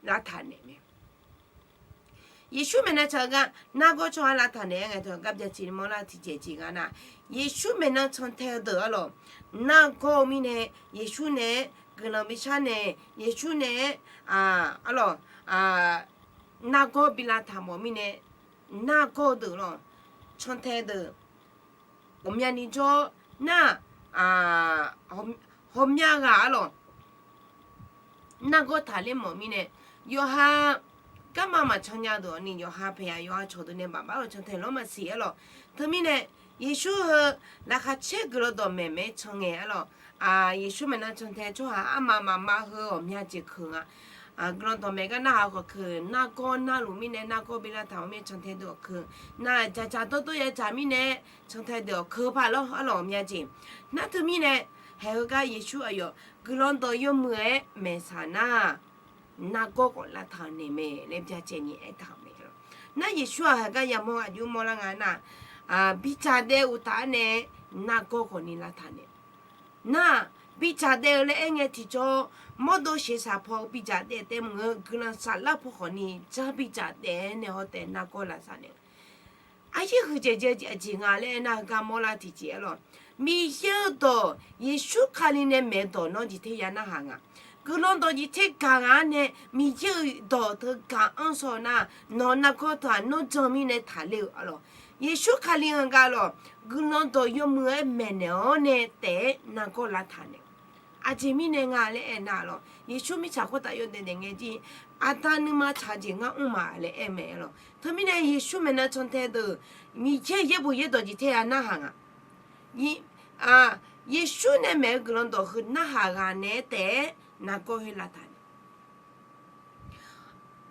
lavtaq naeq mae. Yeqsur maeqnan can-eu gar nargawr tsawrhaq lavtaq naeq-aer ngae, teu gar byacaevni mawrlar-eu tiqjeq jeq nga nar, Yeqsur maeqnan cantae-eu deuq arlawq, nargawr-eu mirnae, Yeqsur nae-aer guiqlanq bishar naeq, Yeqsur nae-aer arlawq, nargawr bi lavtaq mawf mirnae, nargawr-eu deuq lawq, cantae deuq ghawqmyani jawr nar, ghawqmya ghaq arlawq, nargawr taqler mawf mirnae, yawqha garma maqcan nya deuq-awq ni, yawqha paeqyaq yawqha cawqdeuq nae bafbaf-awr cantae lanr maqsiq arlawq. Teumirnae, Yeqsur heu laqkhaq caer guiqlanq dawqmaeq maeq-aer can ngae arlawq, Yeqsur maeqnan cantae tsawrhaq arma maqma heu ghawqmya jeq keuq nga. Guiqlanq dawqmaeq gar narhaq-eu khawf keuq, nargawr narluf mirnae nargawr bi lavtaq-awr mir-aer cantae deuq-awq keuq, nar dzaqdzaq dawrdawr yadzaq mirnae cantae deuq-awq keuq paq lawr arlawq ghawqmya jeq. Nar teumirnae, haeq heugar Yeqsur aqyawf guiqlanq dawq yawmuiq-aer maeqsaq nar, nargawr khawf lavtaq-eu naeq mae laer byacaevni aertaq-euq mae. Nar Yeqsur-aq haeq gar yamawr aqjox mawrlar nga nar, bidzaq daef uqtaf-aer nae nargawr khawfni lavtaq naeq. Nar, bidzaq daef-eu laer aer ngae tiqjawr, mawrdo sheuqshaq paw-eu bidzaq daef taef maqngeur, guiqlanq saflar paw khawfni jar bidzaq daef-aer nae hawtaef nargawr lavtaq naeq. Aqyaer huiqdzaeq dzae jeq aqjeq nga laer aernar, heugar mawrlar tiqjeq arlawq, Miqyaer-eu dawq, Yeqsur Kali nae maeq-eu dawq nawr jeq ter ya narhaq nga. Guiqlanq dawq jeq ter gaq nga-anr nae, Miqyaer-euq dawq teu gaq-anr shaw nar, nawq-eu nargawr teu-aq nawr jan mirnae taqler-eu arlawq. Yeqsur Kali-anr gaq lawq, guiqlanq dawq yawmuiq-aer maeqnaeq-awr nae taef-aer nargawr lavtaq naeq. Aqjeq mirnae nga laer aernar lawq, Yeqsur mirtsaq khoertav yawdaef daef ngae jir, Aqda nuima tsaq jeq ngar mr ma laer aer mae lawq. Teumirnae Yeqsur maeqnan cantae deuq, Miqyaer yaerbof yaerdawq jeq ter ya narhaq nga. Yeqsur nae maeq-eu guiqlanq dawq heu narhaq ghaq naeq-aer taef-aer nargawr khoer lavtaq naeq.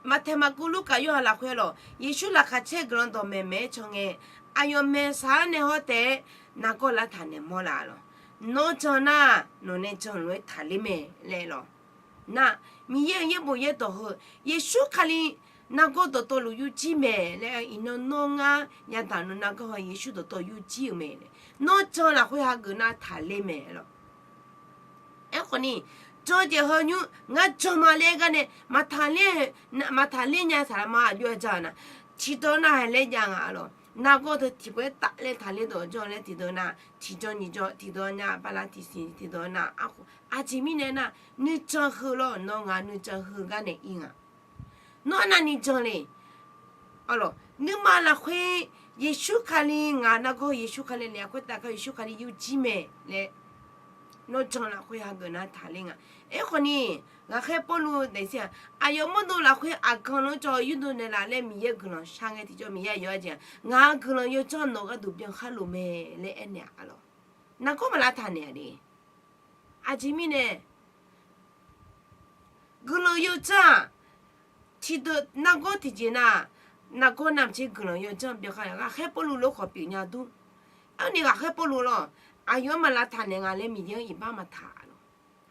Maqtaeq, Maqkuv, Lurkaf, Yorhaq lafkhoer lawq, Yeqsur laqkhaq caer guiqlanq dawqmaeq maeq-aer can ngae, aqyawf maeqsaq-anr nae hawtaef-aer nargawr lavtaq naeq mawrlaf lawq. Nawr jan nar, nawqnae jan lof-aer taqler mae laer lawq. Nar, Miqyaer-euq yaerbof yaerdawq heu, Yeqsur Kali nargawr dawqtawvluf yurjir mae laer, iqnan nawr ngar yadaq nmr nargawr heu Yeqsur dawqtawv yurjir-euq mae. Nawr jan lafkhoer hageuf nar taqler mae lawq. Aerkhawfni, jan jeq heu nymr ngar jan ma laer aer gar nae, maqtaqler nya saqlaqma aqjox-aer ja-eu nar, tiqdawq nar haiq laer jav nga lawq. Nargawr teu tiqpov-aer tafler taqler dawq jawr laer tiqdawq nar tiqjan nyiq jan tiqdawq nar bala tiqsiq tiqdawq nar arkhof aqjeq mirnae nar, nuijan heu lawr nawr ngaq nuijan heu gar nae ir nga. Nawr arnavni jan le. Nuima lafkhoer Yeqsur Kali ngaq nargawr Yeqsur Kali le-a khoertav gar Yeqsur Kali yurjir mae laer nawr jan lafkhoer hageuf nar taqler nga. Aerkhawfni, ghaqkhaer Pawrluv daefzir-aq, aqyawf mawrdo lafkhoer aqgan lanr cawv-eu yurdov naeqlaf laer Miqyaer guiqlanq shar ngae tiqjawr Miqyaer aqyawf-a jeq-aq, ngaq-euq guiqlanq yawdzanr nawq gharduq byanlar luf mae laer aernaeq-a lawq. Nargawr maqlav taq naeq-a de. Aqjeq mirnae guiqlanq yawdzanr-aq, tiqdeuq nargawr tiqjeq nar, nargawr navmaqtser guiqlanq yawdzanr byanlar-a. Ghaqkhaer Pawrluv lof khawf pyeuf nya dur. Aerkhawfni ghaqkhaer Pawrluv lawr, aqyawf-anr maqlav taq naeq nga laer Miqyaer-anr iqbax maqtaq lawq.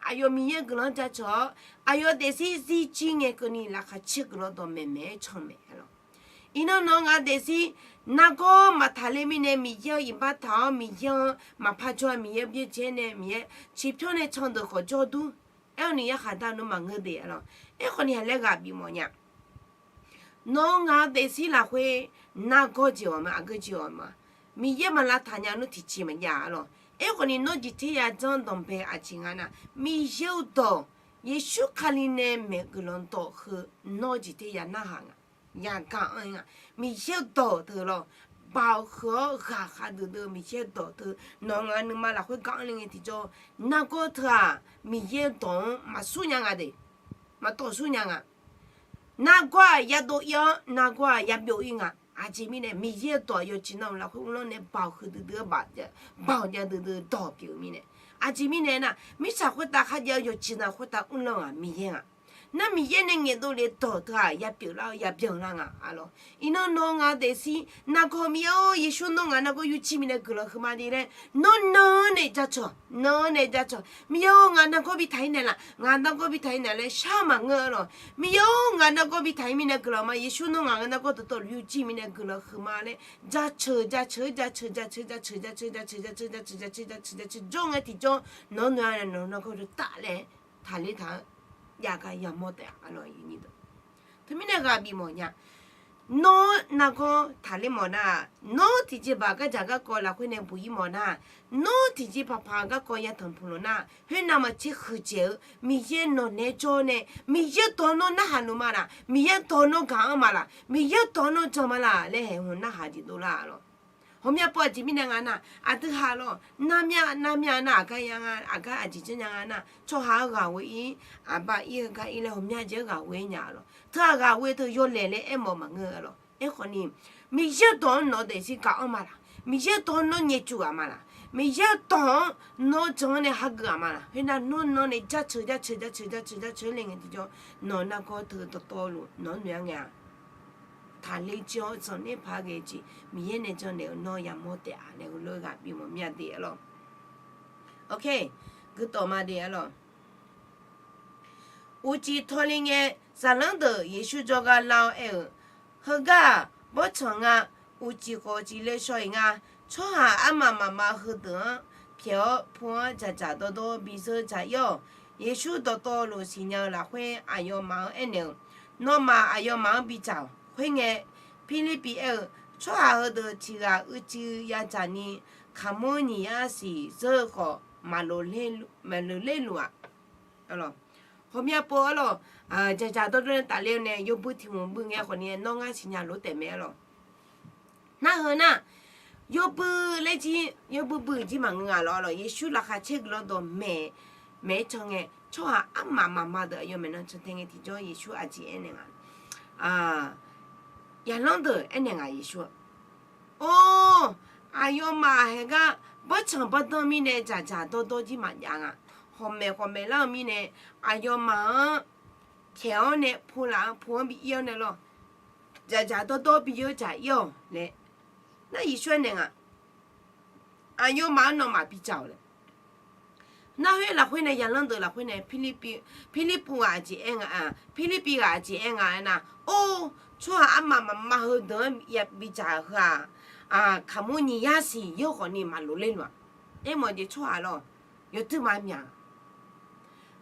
Aqyawf Miqyaer guiqlanq-anr jaceuq-awr, aqyawf daefzir zirjir ngae keuvni laqkhaq caer guiqlanq dawqmaeq maeq-aer can mae lawq. Iqnan nawq-eu ngaq daefzir nargawr maqtaq ler mirnae Miqyaer-anr iqbax taq-awr Miqyaer-anr maqpar jawr-a Miqyaer byaerdzae nae Miqyaer ciqpyawr nae can deuq khawf jawr dur. Aerkhawfni yarkhaq dar nmr maqngeur de-a lawq. Aerkhawfni haq laer ghaq bif mawf nya. Nawq-eu ngaq-eu daefzir lafkhoer nargawr jeq-awq ma aqgeu jeq-awq ma. Miqyaer maqlav taq nya nmr tiqjeq maqjav-a lawq. Aerkhawfni nawr jeq ter ya janr danqbae aqjeq nga nar, Miqyaer-eu dawq, Yeqsur Kali nae maeq guiqlanq dawq heu nawr jeq ter ya narhaq nga. Yagaq anr nga. Miqyaer-eu dawq teu lawr, baoq huiq-awr ghaqkhav duidui-eu Miqyaer-eu dawq teu, nawq-eu ngaq nuima lafkhoer gar anr le ngae tiqjawr, nargawr teu-aq Miqyaer-eu dawq-anr maqsur nya nga de. Maqtawq sur nya nga. Nargawr-aq yadov ir-awr nargawr-aq yabyov ir nga. Aqjeq mirnae Miqyaer-eu dawq yawqjeq navluf lafkhoer uvlanr nae baoq huiq duidui-awr baoq jav duidui dawq pyeuf-eu mirnae. Aqjeq mirnae nar, mirtsaq khoertav kharjav-eu yawqjeq navluf khoertav uvlanr-aq Miqyaer nga. Nar Miqyaer nae ngaeqdov lef dawq teu-aq yapyeuf lar-eu yabyan lar nga a lawq. Iqnan nawq-eu ngaq daefzir nargawr Miqyaer-or Yeqsur nawr ngaq nargawr yurjir mirnae guiqlanq huiqma de laer nawr nan-anr nae jaceuq nan-anr nae jaceuq Miqyaer-or ngaq nargawr bi taq-ir naeqlaf ngaq nargawr bi taq-ir naeq laer shar maqngeur-a lawq. Miqyaer-or ngaq nargawr bi taq-ir mirnae guiqlanq ma Yeqsur nawr ngaq-eu nargawr dawqtawvluf yurjir mirnae guiqlanq huiqma laer jaceuq jaceuq jaceuq jaceuq jaceuq jaceuq jaceuq jaceuq jaceuq jaceuq jaceuq jaceuq jaceuq jawr ngae tiqjawr nawq-anr noeq-a nae nawq-eu nargawr dawqtawvluf taqler taq-anr jav gar yamawr taef-a lawq. Teumirnae ghaq bif mawf nya. Nawr nargawr taqler mawf nar-aq, nawr tiqjeqbaq gardzaq garkawv lafkhoer nae buq-ir mawf nar-aq, nawr tiqjeqpaq paq garkawv yatanq puq lawq nar-aq, khoernav maqtser huiqdzaeq-eu Miqyaer nawq naeq-aer jawr nae, Miqyaer dawq nawr narhaq luf ma laq, Miqyaer dawq nawr gaq-anr ma laq, Miqyaer dawq nawr jan ma laq laer haeq hmq narhaq jeq dovlar-a lawq. Ghawqmya pov-aq jeq mirnae nga nar, aqdui haq lawq, narmya narmya nar aqgar ya nga, aqgar aqjeq janrnya nga nar, tsawrhaq-anr ghaq ghoe-ir, aqbav ir-eu gar ir laer ghawqmya jeq-anr ghaq ghoe-ir nya-a lawq. Teu-aq ghaq ghoe teu yawlaeq laer aermawf maqngeur-a lawq. Aerkhawf ni, Miqyaer dawq-anr nawq daefzir gaq-anr ma laq, Miqyaer dawq nawr nyaefcuf ghaq ma laq, Miqyaer dawq-anr nawr jan-anr nae hageuf ghaq ma laq, khoernar nawr nanr nae jaceuq jaceuq jaceuq jaceuq jaceuq-aer le ngae tiqjawr, nawq nargawr teu dawqtawvluf nawq-anr noeq-aer ngae-aq, taqler jir-awr zanqler paq-aer ghae jeq Miqyaer nae jannaeq-eu nawr yamawr taef-a laer heulof-aer ghaq bimawr mya de-a lawq. Ok, guitawf ma de-a lawq. Uqcif tawle ngae, zaqlanr deuq Yeqsur jawrgar lar-awr aer-euq, Heugar-aq, bawrtsanq nga. Uqcif khawf cifle shaw-iq nga. Tsawrhaq armaf mafma heudeuq-anr pyaeq-awr pu-anr dzaqdzaq dawrdawr bizeur dzaq-ir-awq. Yeqsur dawqtawvluf siqnya-eu lafkhoer aqyawfmaf-anr aernaeq-euq, Nawmaf aqyawfmaf-anr bidzaq-awq. Khoerngae, Pirlirpiv aer-eu, Tsawrhaq heudeuq tiq ghaq uicuiv yadzaq ni kaqmur nyiq yar siq zeur-eu khawf, maqlof ler luf-aq. Ghawqmya pov-a lawq, dzaqdzaq dawrdawr nae tafler-eu nae yawbui tiq hmq bui ngae khawf ni nawr ngar siqnya lof taef mae-a lawq. Narheu nar, yawbui laer jir, yawbui bui jir maqngeur nga lawq. Yeqsur laqkhaq caer guiqlanq dawq maeq, maeq-aer can ngae, tsawrhaq armaf mafma deuq aqyawf maeqnan can tae ngae tiqjawr Yeqsur aqjeq aernaeq nga. Zaqlanr deuq aernaeq nga Yeqsur-aq, Or, aqyawfmaf haeqgar bawrtsanq bawrdanr mirnae dzaqdzaq dawrdawr jir maqjav nga. Hawqmaeq hawqmaeq lar-eu mirnae, aqyawfmaf-anr pyaeq-awr nae pu laf-anr pu-anr bi ir-awr nae lawr, dzaqdzaq dawrdawr bi yeur dzaq-ir-awq laer. Nar Yeqsur aernaeq nga, Aqyawfmaf-anr nawmaf bidzaq-awq laer. Narkhoer lafkhoer nae zaqlanr deuq lafkhoer nae Pirlirpiv, Pirlirpiv ghaq aqjeq aer nga, Pirlirpiv ghaq aqjeq aer nga aernar, Or, tsawrhaq armaf mafma heudeuq-anr bidzaq heu-aq, kaqmur nyiq yar siq yawr khawf ni maqlof ler luf-aq. Aermawf jeq tsawrhaq lawq, yawduir ma myaq.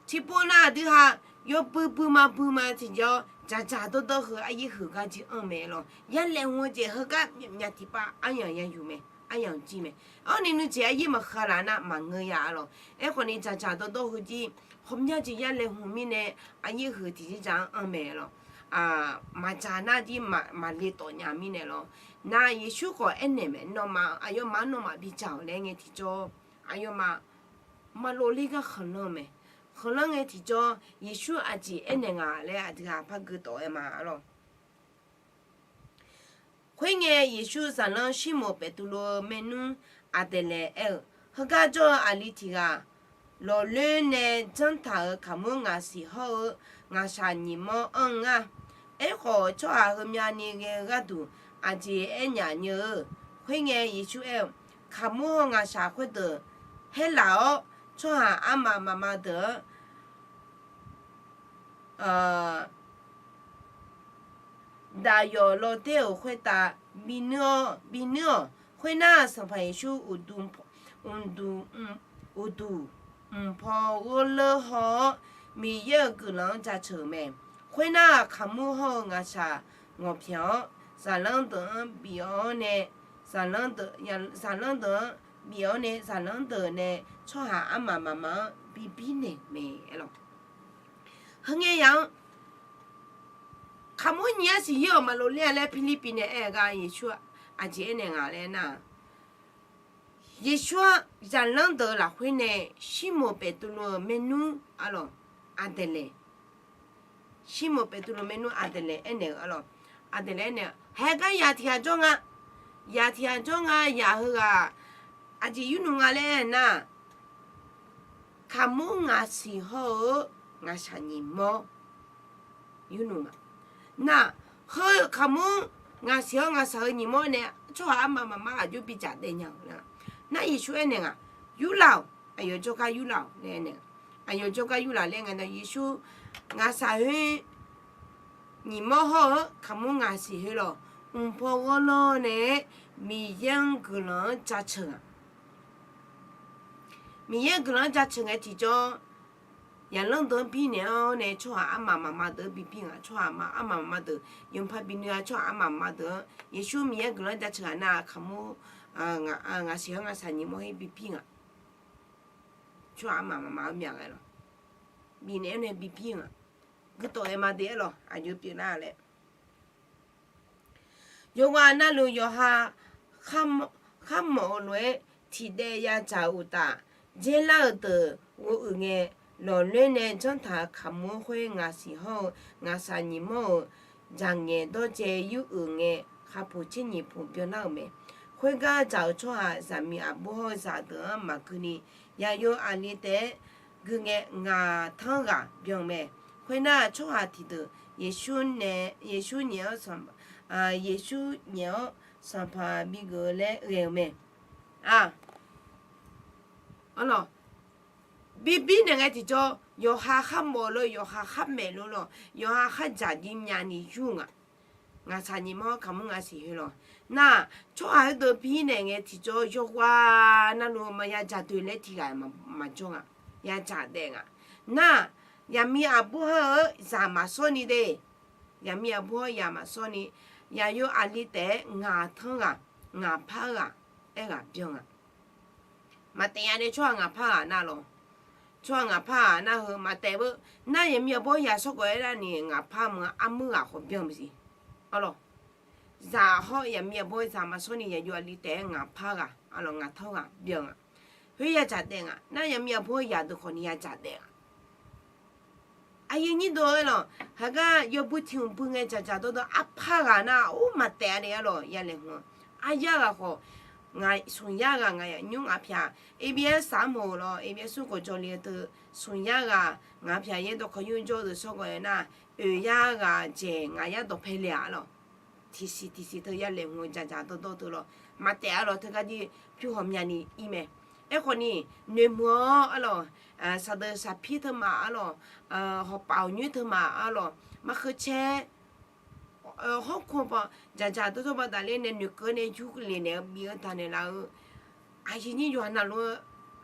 Tiqpov nar aqdui ha yawbui bui ma bui ma tiqjawr dzaqdzaq dawrdawr heu aryaer huiq gar jir anr mae lawq. Yar laeqhmq-eu jeq heugar myaf myaf tiqpav aryamq ya yuf mae, aryamq jir mae. Awr ni nuijeq aryaer maqkha laf nar maqngeur ya-a lawq. Aerkhawf ni dzaqdzaq dawrdawr heu jir, hawmyar jeq yar laeqhmq mirnae aryaer huiq tiqjeq dzaq-anr anr mae lawq. Maqdzaq nar jir maqle tawf nya mirnae lawq. Nar Yeqsur khawf aernaeq mae, Nawmaf aqyawfmaf-anr nawmaf bidzaq-awq laer ngae tiqjawr, aqyawfmaf maqlof ler gar khanqlanr mae. Khanqlanr ngae tiqjawr Yeqsur aqjeq aernaeq nga laer aqdui ha par gui tawf-aer ma-a lawq. Khoerngae, Yeqsur zaqlanr Sirmoq Beqtuvluv-eu maernmr Aqdaeqlaeq aer-eu, Heugar jawr-eu aqli tiq ghaq lawqloer nae janr taq-euq kaqmur ngaq siq hawr-eu ngaqshaq nyiq mawr anr-eu ngar. Aerkhawf, tsawrhaq heumya ni ghae-eu gharduq aqjeq aernyaf nyeu-eu. Khoerngae, Yeqsur aer-eu, Kaqmur hawr ngaqshaq khoerdeuq haerlaf-awr, tsawrhaq armaf mafma deuq-anr daqyawf lawrder-euq khoertav binuir-awr, binuir-awq. Khoernar, Sanqpaq Yeqsur uqduq, uqduq, uqduq mqpaw ghawrleur haw-awr, Miqyaer-euq guiqlanq-anr jaceuq-euq mae. Khoernar, kaqmur hawr-eu ngaqshaq ngawqpyaq-awr, zaqlanr deuq-anr bif-awr nae, zaqlanr deuq, zaqlanr deuq-anr bif-awr nae, zaqlanr deuq nae tsawrhaq armaf mafma-anr bibir naeq-euq mae. Heungae yaq-anr kaqmur nyiq yar siq yawr-euq maqlof ler-a laer Pirlirpiv nae aer-eu gar Yeqsur aqjeq aernaeq nga laer nar, Yeqsur-anr zaqlanr deuq-eu lafkhoer nae Sirmoq Beqtuvluv-euq maernmr, a lawq, Aqdaeqlaeq, Sirmoq Beqtuvluv maernmr Aqdaeqlaeq aernaeq-eu, a lawq, Aqdaeqlaeq aernaeq-eu, Haegar yaq tiq ghaq jawr nga. Yaq tiq ghaq jawr nga. Yaq heughaq aqjeq yur nmr nga laer aer nar, kaqmur ngaq siq hawr-eu ngaqshaq nyiq mawr yur nmr nga. Nar, heu kaqmur ngaq siq hawr ngaqshaq heu nyiq mawr nae tsawrhaq armaf mafma aqjox bidzaq daef nya-euq nar, nar Yeqsur aernaeq nga, Yurlaf-awq. Aqyawf jawrgar yurlaf-awq laer aernaeq-a. Aqyawf jawrgar yurlaf laer ngae nar, Yeqsur ngaqshaq khoer nyiq mawr hawr-eu kaqmur ngaq siq khoer lawq, mqpaw ghawrlawr nae-aer Miqyaer-anr guiqlanq-anr jaceuq-aq. Miqyaer-anr guiqlanq-anr jaceuq ngae tiqjawr, Yaqlanr deuq-anr birnaeq-awr nae tsawrhaq armaf mafma deuq-anr bipir nga. Tsawrhaq armaf mafma deuq, yawqpaq binuiv-a tsawrhaq armaf mafma deuq-anr Yeqsur Miqyaer guiqlanq jaceuq ghaq nar-aq, kaqmur ngaq siq-anr ngaq saqnyiq mawr-ir bipir nga. Tsawrhaq armaf mafma-anr myaq ghae lawq. Bifnaeq-awr nae bipir nga. Guitawf ghae ma de-aer lawq, aqjox pyeuflar laer. Yawqghaq navluf yawqha kharmawf-eu lof-aer tiqdaev yadzaq-euq uqtaf, dzaerlar-euq deuq ghovuiq ngae, lawqloer nae janrtaq-euq kaqmur khoer ngaq siq hawr-eu ngaq saqnyiq mawr-euq jaqngaeq dawrdzae yuruiq ngae, khaqpuq tser nyiq puq byanlar-euq mae. Khoergar dzaq-euq tsawrhaq zaqmiq aqbur hawr-eu zaqdeuq-anr maqgui ni, yaqyo aqli taef-aer gui ngae, ngaq tanr ghaq byan-eu mae. Khoernar, tsawrhaq tiqdeuq Yeqsur nyaef-anr, Yeqsur nyaef-anr Sanqpaq bigeuf-eu laer ghae-eu mae. Arlawq, bibir naeq ngae tiqjawr, yawqha kharmawf lor, yawqha kharmaeq lor lawq, yawqha khardzaq jir myavni yur nga. Ngaq saqnyiq mawr kaqmur ngaq siq heu lawq. Nar, tsawrhaq heudeuq birnaeq ngae tiqjawr, yawqghaq navluf maqya dzaq doeq laer tiqghaq maqjawr nga. Yadzaq daef nga. Nar, yaqmiq aqbur hawr-eu zaq maqsawr ni de. Yaqmiq aqbur hawr yaq maqsawr ni, yaqyo aqli taef-aer ngaq tanr ghaq, ngaq par ghaq, aer ghaq byan nga. Maqtaef ya nae tsawrhaq ngaq par ghaq nar lawq. Tsawrhaq ngaq par ghaq nar heu maqtaef beu. Nar yaqmiq aqbur hawr yaq sawrgawf-aer nar ni ngaq par meuq-a, armur ghaq khawf byan maqsiq. Arlawq, zaq hawr yaqmiq aqbur hawr zaq maqsawr ni yaqyo aqli taef-aer ngaq par ghaq, arlawq, ngaq tanr ghaq byan nga. Khoer yadzaq daef nga. Nar yaqmiq aqbur hawr yaq deuq khawf ni yadzaq daef nga. Aqyuif nyir deuq-aer lawq, heugar yawbui tiq hmq bui ngae dzaqdzaq dawrdawr arpar ghaq nar-aq, or maqtaef-a de-a lawq, ya laeqhmq-a. Aryar ghaq khawf, ngaq smq yar ghaq ngaq yaq nymr ngaq pyaq, Eqbiaer saq armoq lawq, Eqbiaer smr khawf jawr le-eu teu, smq yar ghaq ngaq pyaq yaer dawqkawq yur jawr-eu deuq sawrgawq-aer nar, oeq yar ghaq dzaeq ngaq yar dawqpae le-a lawq. Tiqsiq tiqsiq teu ya laeqhmq-eu dzaqdzaq dawrdawr teu lawq, maqtaef-a lawq, teugar jir pyur ghawqmyani ir mae. Aerkhawf ni, noeqmuiq-awr arlawq, saqdeuq saqpir teumaf arlawq, hawpaf hawqnyoer teumaf arlawq, markheu caer hawrkawr dzaqdzaq dawrdawr baqda'ler nae noeqkeuv nae yurle naeq-eu bif-eu daq naeqlaf-eu, aqyuif nyir yawqha navluf-eu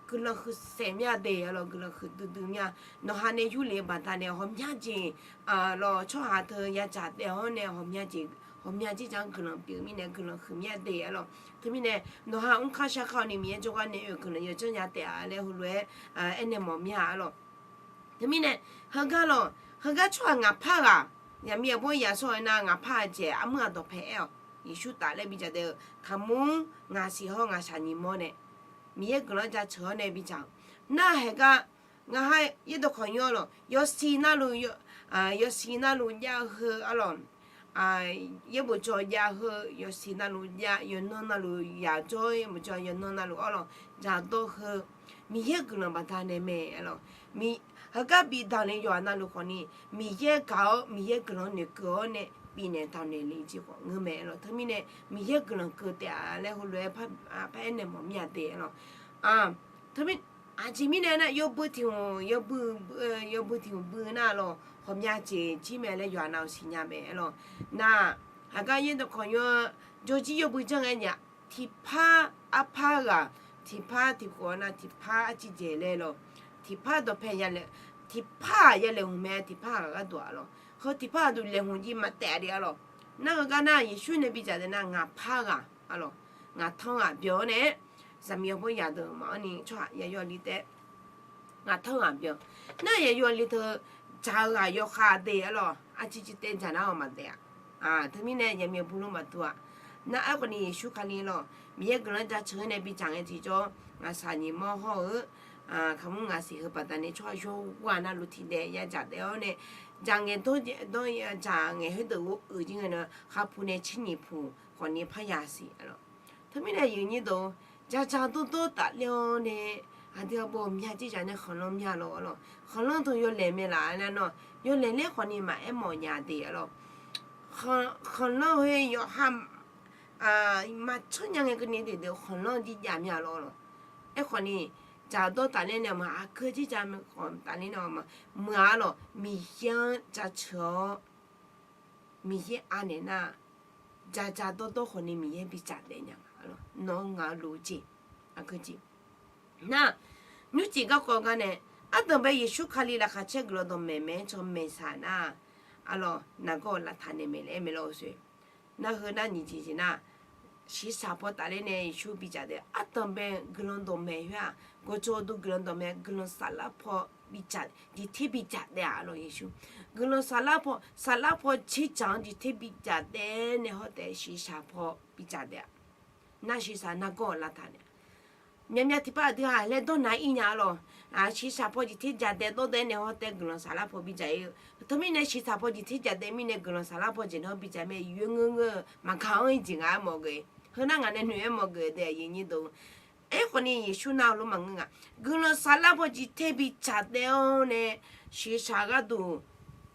guiqlanq huiqsaef mir-a de-a lawq, guiqlanq huiqdui dui mir-a. Nawqha nae yurle-eu baqda'nae ghawqmya jeq lawq, tsawrhaq teu yadzaq daef-awr nae ghawqmya jeq, ghawqmya jeq jar-anr guiqlanq pyeuf mirnae guiqlanq huiq mir-a de-a lawq. Teumirnae nawqha mrkar sharkar-awq ni Miqyaer jawrgar nae oe guiqlanq yawdzanr ya taef-a laer heulof-aer aernaeq mawf mir-a arlawq. Teumirnae heugar lawq, heugar tsawrhaq ngaq par ghaq, yaqmiq aqbur yaq sawr-eu nar ngaq par-aq dzaeq armur-aq dawqpae aer-awq. Yeqsur taf laer bidzaq daef-eu kaqmur ngaq siq hawr ngaq saqnyiq mawr nae, Miqyaer guiqlanq jaceuq-awr nae bidzaq-eu nar, heugar ngaq ha yaerdawq kawq nymr-a lawq, yawsiq navluf, yawsiq navluf jav-eu heu arlawq, yaerbof jawr jav heu, yawsiq navluf jav, yawqnan navluf yaq jawr, yaerbof jawr yawqnan navluf arlawq, dzaqdawr heu, Miqyaer guiqlanq baqda'nae mae arlawq. Heugar bif daq nae yawqha navluf khawf ni, Miqyaer gaq-awr Miqyaer guiqlanq noeqkeuv-awr nae bifnaeq daq naeq le jeq khawf ngeur mae arlawq. Teumirnae Miqyaer guiqlanq keuv taef-a laer heulof-aer paraer naeq mawf mir-a de arlawq. Teumirnae aqjeq mirnae nar yawbui tiq hmq, yawbui tiq hmq bui nar lawq, ghawqmya jeq jir mae laer yawqha navluf siqnya mae arlawq. Nar, heugar yaerdawq kawq nymr-a, jawrjir yawbui janr ngae nya, tiqpar arpar ghaq, tiqpar tiqkhof-a nar tiqpar arciv dzaeq laer lawq. Tiqpar dawqpae, tiqpar-aq ya laeqhmq mae, tiqpar-aq gharduq-a lawq. Heu tiqpar gharduq laeqhmq jir maqtaef-a de-a lawq. Nar heugar nar Yeqsur nae bidzaq daef nar ngaq par ghaq arlawq, ngaq tanr ghaq byan-awr nae, zaqmiq aqbur yaq deuq maqanr ni tsawrhaq yaqyo aqli taef-aer ngaq tanr ghaq byan. Nar yaqyo aqli teu dzaq-eu ghaq yawkhav de arlawq, arciv civ taev dzaq nar-awq maqtaef-a. Teumirnae yaqmiq aqbur lor maqdur-a. Nar aerkhawf ni Yeqsur Kali lawq, Miqyaer guiqlanq jaceuq-awr nae bidzaq ngae tiqjawr, ngaq saqnyiq mawr hawr-eu kaqmur ngaq siq heu baqda'nae tsawrhaq yawqghaq navluf tiqdaev yadzaq daef-awr nae, dzaq ngaeq dawr, dzaq ngaeq khoerdeuq ghof-eu jir ngae nar khaqpuq nae tser nyiq puq khawf ni parya siq arlawq. Teumirnae aqyuif nyir deuq, dzaqdzaq dawrdawr tafler-awr nae, aqdui aqbov ghawqmya jeq dzaq nae khanqlanr mya lawq arlawq. Khanqlanr deuq yawlaeq mae laf-a nar nawr, yawlaeq laer khawf ni maqaer mawf nya de arlawq. Khanqlanr heu yawqha maqtsanr nya ngae keuvni deuq deuq khanqlanr jir jav mya lawq arlawq. Aerkhawf ni, dzaqdawr tafler nae ma aqgeu jir jav khawf tafler nae ma, meuq-a arlawq, Miqyaer-anr jaceuq-awr Miqyaer anaeq nar, dzaqdzaq dawrdawr khawf ni Miqyaer bi dzaq daef nya nga arlawq. Nawq-eu ngaq-eu lof-eu jeq, aqgeu jeq. Nar, nymrcif garkawv gar nae, Ardanqbae Yeqsur Kali laqkhaq caer guiqlanq dawqmaeq maeq-aer caw maeqsaq nar, arlawq, nargawr-eu lavtaq naeq maeq laer aer maeq lawr-eu soe. Nar heu nar nyiq jeq jeq nar, shiqshaq paw tafler nae Yeqsur bidzaq daef-a. Ardanqbae guiqlanq dawqmaeq khoer-aq, gawqjawq uqduq guiqlanq dawqmaeq, guiqlanq saflar paw bidzaq, jeqter bidzaq daef-a lawq Yeqsur. Guiqlanq saflar paw, saflar paw tserdzaq-anr jeqter bidzaq daef nae hawr taef shiqshaq paw bidzaq daef-a. Nar shiqshaq nargawr-eu lavtaq naeq-a. Myavmyav tiqpav aqdui-aq laer dawrnaq-ir nya-a lawq. Shiqshaq paw jeqter dzaq daef dawr daef nae hawr taef guiqlanq saflar paw bidzaq-ir-eu. Teumirnae shiqshaq paw jeqter dzaq daef mirnae guiqlanq saflar paw jeq nar bidzaq mae, yoer ngeur ngeur-eu maqgaq-anr-ir jeq ngaq-aer mawf geuf. Heu nar ngaq nae noeq aer mawf geuf daef-a, aqyuif aqnyir deuq. Aerkhawf ni Yeqsur nar-eu lof maqngeur nga. Guiqlanq saflar paw jeqter bidzaq daef-awr nae, shiqshaq gharduq,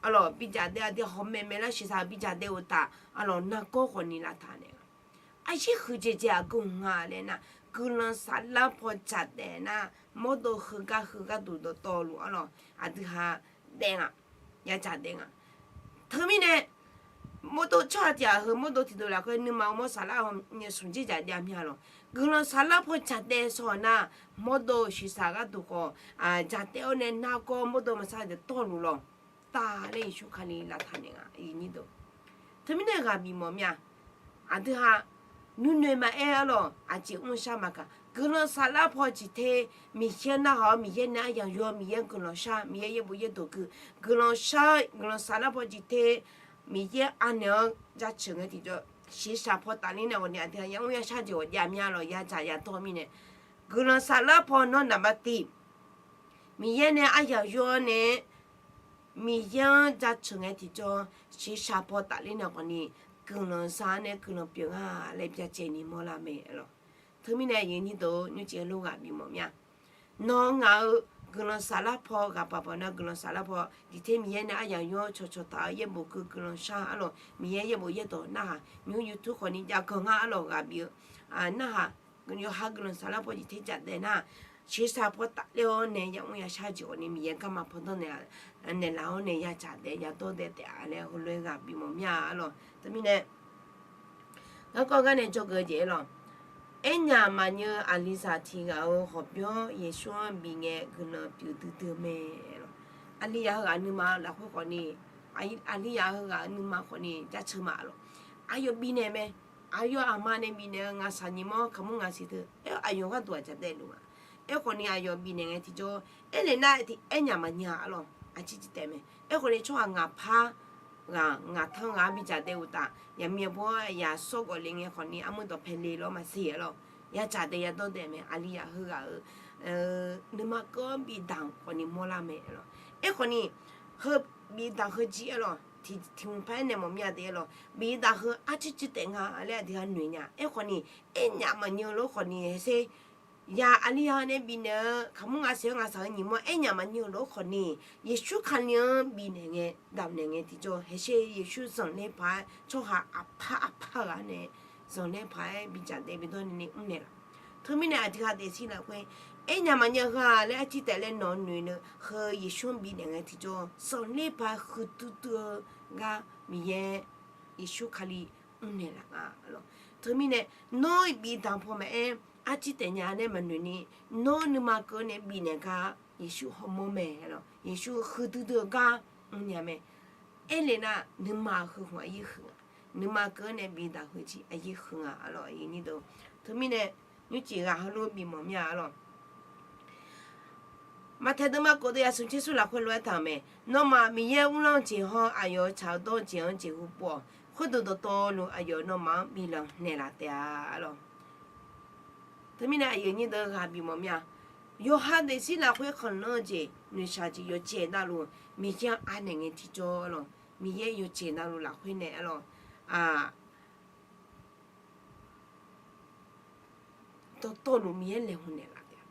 arlawq, bidzaq daef aqdui hawq maeqmaeq lar shiqshaq bidzaq daef-eu taf, arlawq, nargawr khawf ni lavtaq naeq-a. Aqyir huiqdzaeq dzaeq aqgeu nga laer nar, guiqlanq saflar paw dzaq daef nar, mawrdo heugar heugarduq dawqtawvluf, arlawq, aqdui ha daef nga, yadzaq daef nga. Teumirnae mawrdo tsawrhaq tiq ghaq heu mawrdo tiqdeuq lafkhoer nuima-eu mawr saflar-awr smq dzerdzaq jav mya lawq. Guiqlanq saflar paw dzaq daef shawq-eu nar, mawrdo-euq shiqshaq gharduq khawf dzaq daef-awr nae nargawr mawrdo maqsar deuq tawvluf lawq. Taf laer Yeqsur Kali lavtaq naeq nga. Teumirnae ghaq bif mawf mya. Aqdui ha nuinoeq maqaer, arlawq, aqjeq mrshar maqgaq. Guiqlanq saflar paw jeqter, Miqyaer narhaq-awr Miqyaer nae aryaq yaw-awr Miqyaer guiqlanq shar, Miqyaer yaerbof yaerdawq gui, guiqlanq shar, guiqlanq saflar paw jeqter, Miqyaer anaeq-anr jaceuq ngae tiqjawr, shiqshaq paw tafler nae ghawqni aqdui ha yamr yashar jeq ghawqjav mya lawq, yadzaq yadawr mirnae. Guiqlanq saflar paw nawr naqba tiv, Miqyaer nae aryaq yaw-awr nae, Miqyaer-anr jaceuq ngae tiqjawr, shiqshaq paw tafler nae ghawqni guiqlanq za-awr nae guiqlanq pyeuf nga laer byacaevni mawrlar mae, arlawq. Teumirnae aqyuif aqnyir deuq, nymrcif heulof ghaq bif mawf mya. Nawr ngaq-euq guiqlanq saflar paw ghaq baq baq nar guiqlanq saflar paw jeqter Miqyaer nae aryaq yaw-awr cawqcawq taf-eu yaerbof gui guiqlanq shar, arlawq, Miqyaer yaerbof yaerdawq narhaq nymr YouTube khawfni jav ganq ngar, arlawq, ghaq bif-eu narhaq yawqha guiqlanq saflar paw jeqter dzaq daef nar, shiqshaq paw tafler-awr nae yamr yashar jeq ghawqni Miqyaer garma pawdanr naeqlaf-awr nae yadzaq daef yadawr daef taef-a laer heulof-aer ghaq bif mawf mya, arlawq. Teumirnae garkawv gar nae dzawgeuf-eu jeq, arlawq, aernyaf maqnyeuv aqlizaq tiq ghaq-euq hawqbyawr Yeqsur-anr bifngae guiqlanq pyeuf duidui-eu mae, arlawq. Aqlizaq heughaq nuima lafkhoer khawfni, aqlizaq heughaq-euq nuima khawfni jaceuq ma, arlawq. Aqyawf bifnaeq mae. Aqyawf aqma nae bifnaeq-eu ngaqshaq nyiq mawr kaqmur ngaq siq teu, aer-awr aqyawf gharduq aqjeq daefluf nga. Aerkhawfni aqyawf bifnaeq ngae tiqjawr, aernaeq nar aernyaf maqnyeuv-a, arlawq, aqcir cir taef mae. Aerkhawfni tsawrhaq ngaqpar ghaq ngaqtanr ghaq-anr bidzaq daef uqtaf, yaqmiq yaqbur-anr yaqsawr ghawf le ngae khawfni armur dawqpae le lawr maqsiq, arlawq, yadzaq daef yadawr daef mae. Aqlizaq heughaq-euq nuima keuv-anr bifdaq khawfni mawrlar mae, arlawq. Aerkhawfni heu bifdaq heu jir, arlawq, tiq hmq paq-aer nae mawf mya de, arlawq, bifdaq heu arcir cir taef nga laer aqdui ha noeq nya. Aerkhawfni aernyaf maqnyeuv-eu lof khawfni haersher, yaq aqlizaq nae bifnaeq-eu kaqmur ngaq siq-anr ngaqshaq-eu nyiq mawr aernyaf maqnyeuv-eu lof khawfni, Yeqsur Kali-anr bifnaeq ngae dafnaeq ngae tiqjawr haersher Yeqsur zanqler paq-aer tsawrhaq aqpar aqpar ghaq nae zanqler paq-aer bidzaq daef bidawr nae ni mrnaeq laf. Teumirnae aqdui ha daefzir lafkhoer aernyaf maqnyeuv heu-aq laer arcir taef laer nawq-eu noeq-eu heu Yeqsur-anr bifnaeq ngae tiqjawr zanqler paq-aer huiqdui dui-eu gar Miqyaer Yeqsur Kali mrnaeq laf nga, arlawq. Teumirnae nawr bifdaq paw maqaer, arcir taef nya laer maqnoeq ni, nawr nuima keuv nae bifnaeq gar Yeqsur hawmawr mae, arlawq. Yeqsur huiqdui dui-eu gar mrnya mae. Aerle nar nuima heu hmq aqyir huiq nga. Nuima keuv nae bifdaq heu jir aqyir huiq nga, arlawq, aqyuif aqnyir deuq. Teumirnae nymrcif ghaq heulof bif mawf mya, arlawq. Maqtaeq deuvma kov deuq yasmq tser smr lafkhoer lof-aer taq-euq mae. Nawmaf Miqyaer uvlanr-eu jeq hawr aqyawf-euq tsaq-eu dawr-eu jeq-anr jeqhu pov-awq. Khoerdeuq dawqtawvluf aqyawf nawmaf-anr biflanq naeqlaf taef-a, arlawq. Teumirnae aqyuif aqnyir deuq ghaq bif mawf mya. Yawqha daefzir lafkhoer khanqlanr-eu jeq noeqshaq jeq yawqjeq navluf Miqyaer-anr anaeq ngae tiqjawr, arlawq, Miqyaer yawqjeq navluf lafkhoer nae, arlawq, dawqtawvluf Miqyaer laeqhmq naeqlaf taef-a.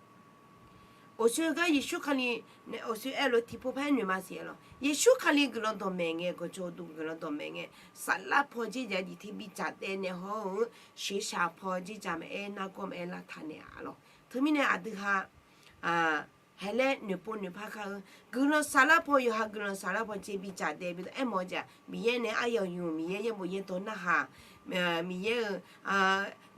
Awqshoe gar Yeqsur Kali, awqshoe aerlof tiqpov par-aer noeq ma siq, arlawq. Yeqsur Kali guiqlanq dawqmaeq ngae, gawqjawq uqduq guiqlanq dawqmaeq ngae, saflar paw dzerdzaq-aer jeqter bicaq daef naeq hawr-eu, shiqshaq paw dzerdzaq maqaer, nargawr maqaer lavtaq naeq-a, arlawq. Teumirnae aqdui ha haelaer noeqpov noeqpar kar-eu, guiqlanq saflar paw, yawqha guiqlanq saflar paw jeq bicaq daef bidawr aermawf-eu jeq-aq, Miqyaer nae aryaq yur, Miqyaer yaerbof yaerdawq narhaq, Miqyaer-euq,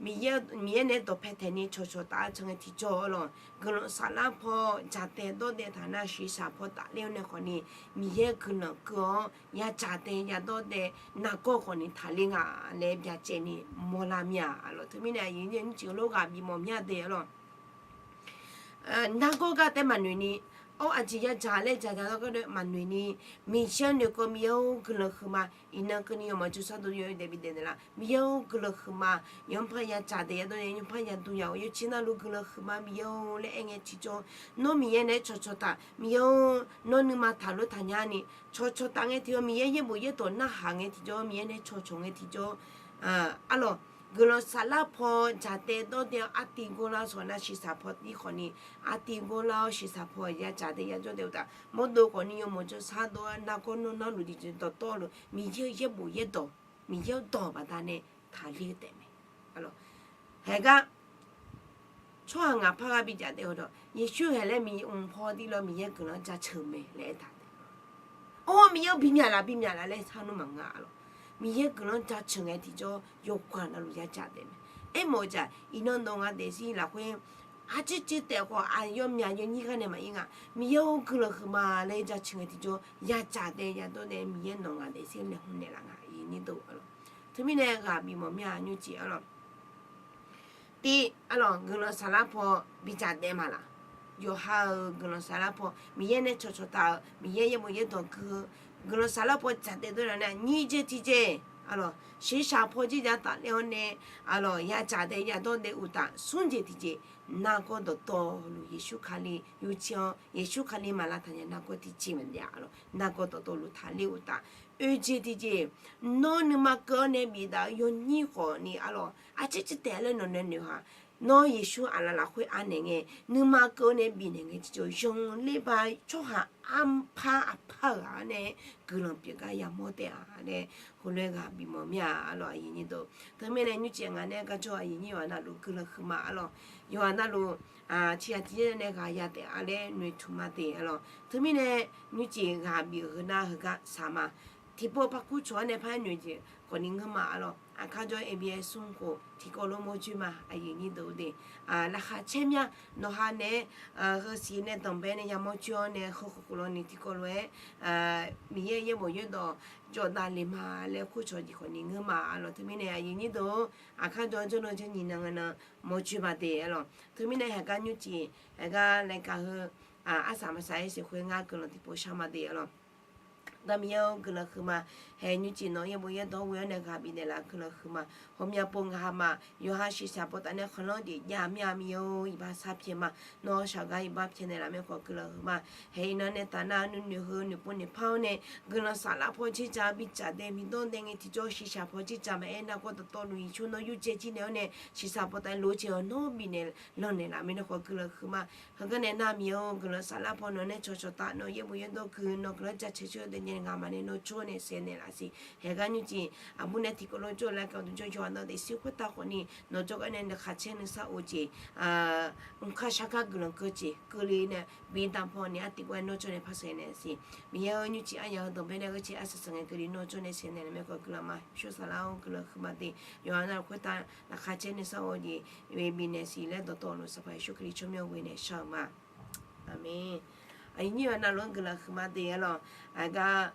Miqyaer, Miqyaer naeq-aer dawqpae taeq ni cawqcawq taf-a can ngae tiqjawr arlawq, guiqlanq saflar paw dzaqdaev dawrdaev taq nar shiqshaq paw tafler-awr nae khawfni, Miqyaer guiqlanq keuv-awr ya dzaqdaev ya dawrdaev nargawr khawfni taqler nga laer byacaevni mawrlar mir-a arlawq. Teumirnae aqyuif nyiq ghaq lof ghaq bifmawf mya de arlawq. Nargawr gar taef maqnoeq ni, awr aqjeq ya dzaq laer dzaqdzaq gar gar maqnoeq ni, Miqyaer noeqkeuv Miqyaer-or guiqlanq huiqma, iqnan keuvni yawmawf jawrshar dov yawdaef bidaef naeqlaf, Miqyaer-or guiqlanq huiqma, yawpar ya dzaqdaev ya dawrdaev yawpar ya duq ya-awr yawcir navluf guiqlanq huiqma Miqyaer-or laer aer ngae tiqjawr, nawr Miqyaer naeq-aer cawqcawq taq Miqyaer-or, nawr nuima taqlof taqnya ni, cawqcawq taf ngae tiqjawr Miqyaer yaerbof yaerdawq narhaq ngae tiqjawr Miqyaer naeq-aer cawqcawq ngae tiqjawr, arlawq, guiqlanq saflar paw dzaqdaev dawrdaev-awr artiv gor lar shawq nar shiqshaq paw tir khawfni, artiv gor lar-awr shiqshaq paw ya dzaqdaev ya dawrdaev uqtaf mawrdov khawfni yawmawf jawrshar dov-aer nargawr nawr narluf tiqjeq dawqtawvluf Miqyaer-eu yaerbof yaerdawq, Miqyaer-eu dawq baqdanae taqler-eu taef mae. Haegar tsawrhaq ngaq par ghaq bidzaq daef-awq dawq, Yeqsur haeq laer mq paw tir lawr Miqyaer guiqlanq jaceuq mae laer aertaq taef. Or, Miqyaer-or bimyaq laf bimyaq laf laer sharnmr maqngeur arlawq. Miqyaer guiqlanq jaceuq ngae tiqjawr yawqghaq navluf ya dzaq daef mae. Aermawf-eu jaq iqnan nawq nga daefzir lafkhoer arcuir cuir taef khawf aqyawf myaq yawnyir gar nae maqir nga. Miqyaer-or guiqlanq huiqma laer jaceuq ngae tiqjawr ya dzaq daef ya dawrdaev Miqyaer nawq nga daefzir naeq hmq naeqlaf nga. Teumirnae ghaq bifmawf mir-a nymrcif arlawq. Tiv arlawq, guiqlanq saflar paw bidzaq daef ma laf. Yawqha-euq guiqlanq saflar paw Miqyaer nae cawqcawq taf-eu Miqyaer yaerbof yaerdawq gui-eu guiqlanq saflar paw dzaq daef dawrdaev nar nyir dzae tiqjeq arlawq, shiqshaq paw jirjav tafler-awr nae arlawq ya dzaq daef ya dawrdaev uqtaf smr jeq tiqjeq nargawr dawqtawvluf Yeqsur Kali yawcir-awr Yeqsur Kali maqlav taqnya nargawr tiqjeq maqjav arlawq, nargawr dawqtawvluf taqler uqtaf oeq jeq tiqjeq nawr nuima keuv-awr nae biftaf-eu yawnyir khawfni arlawq, arcuir cuir taef laer nawq nae noeq-a. Nawr Yeqsur aqlaf lafkhoer anaeq ngae nuima keuv-awr nae bifnaeq ngae tiqjawr zanqler ba tsawrhaq arpar aqpar-euq ghaq-awr nae guiqlanq pyeuf gar yamawr taef-a laer heulof-aer ghaq bifmawf mir-a arlawq aqyuif nyir deuq. Teumirnae nymrcif ngaq nae garjawr aqyuif nyir yawqha navluf guiqlanq huiqma arlawq. Yawqha navluf ciqghaq tiqyaer nae ghaq ya taef-a laer noeqtmq ma de arlawq. Teumirnae nymrcif ghaq bif-eu heunar heugar saq ma. Tiqpov parkur cawq-awr nae par-aer noeq jeq khawfni ngeur ma arlawq. Aqkar jawr-eu A B S smr khof tiqkawv lof mawrjoe ma aqyuif nyir deuq-eu de. Laqkhaq caer mya nawqha naeq-aer heusiq nae danqbae nae yamawr joe-awr nae heu khof khof lawni tiqkawv lof-aer Miqyaer yaerbof yaerdawq jawvdav le ma laer kurcawq jeq khawfni ngeur ma arlawq. Teumirnae aqyuif nyir deuq-or, aqkar jawr-eu jawrnan jawrnyiq nan ngae nan mawrjoe ma de arlawq. Teumirnae haqgar nymrcif haqgar laeqkaq heu arsaq maqsaq-aer siq khoer ngar guiqlanq tiqpov shar ma de arlawq. Daq Miqyaer-or guiqlanq huiqma. Haeq nymrcif nawq yaerbof yaerdawq ghoe-awr nae ghaq bifnaeq laf guiqlanq huiqma. Hawmya pov ngaq haq ma. Yawqha shiqshaq pov taf nae khanqlanr jeq jav mir-a Miqyaer-or iqbax sar pyaeq ma. Nawr shaqgar iqbax pyaeqnaeq laf mae khawf guiqlanq huiqma. Haeq iqnan nae taf nar nuinoeq heu noeqpov noeqpar-awr nae guiqlanq saflar paw jirdzaq bicaf daef miqdawr daef ngae tiqjawr shiqshaq paw jirdzaq maqaer nargawr dawqtawvluf Yeqsur nawr yurcaev jir naeq-awr nae shiqshaq paw taf loq-eu jeq-awq nawr bifnaeq lanqnaeq laf mirnae khawf guiqlanq huiqma. Heugar nae nar Miqyaer-or guiqlanq saflar paw nawq nae cawqcawq taf nawq yaerbof yaerdawq gui nawq guiqlanq jaceuq ceuq-eu deuq nyae ngaq maqnae nawr jawr nae saeqnaeq laf siq. Haeq gar nymrcif aqbur nae tiqkawv lof jawr-eu laer kaq dmq jawr yawqha navluf daefzir khoertav khawfni nawq jawrgar nae nuikhaq caer nuisar of jeq mqkar shar gar guiqlanq keuv jeq keuvle nae bi daq paw ni artiv gawr-aer nawr jawr nae par saeqnaeq siq. Miqyaer-or nymrcif aryaq heu danqbae nae gheurcae arsaq saq ngae keuvle nawr jawr nae saeqnaeq laf mae khawf guiqlanq ma. Shursaq lar-or guiqlanq huiqma de. Yawqha navluf khoertav laqkhaq caer nuisar of jeq bifnaeq siq laer dawqtawvluf Sanqpaq Yeqsur Kali tsawrmyanr ghoe nae shar-eu ma. Aqmeq. Aqyuif nyir yawqha navluf-anr guiqlanq huiqma de arlawq. Aqgar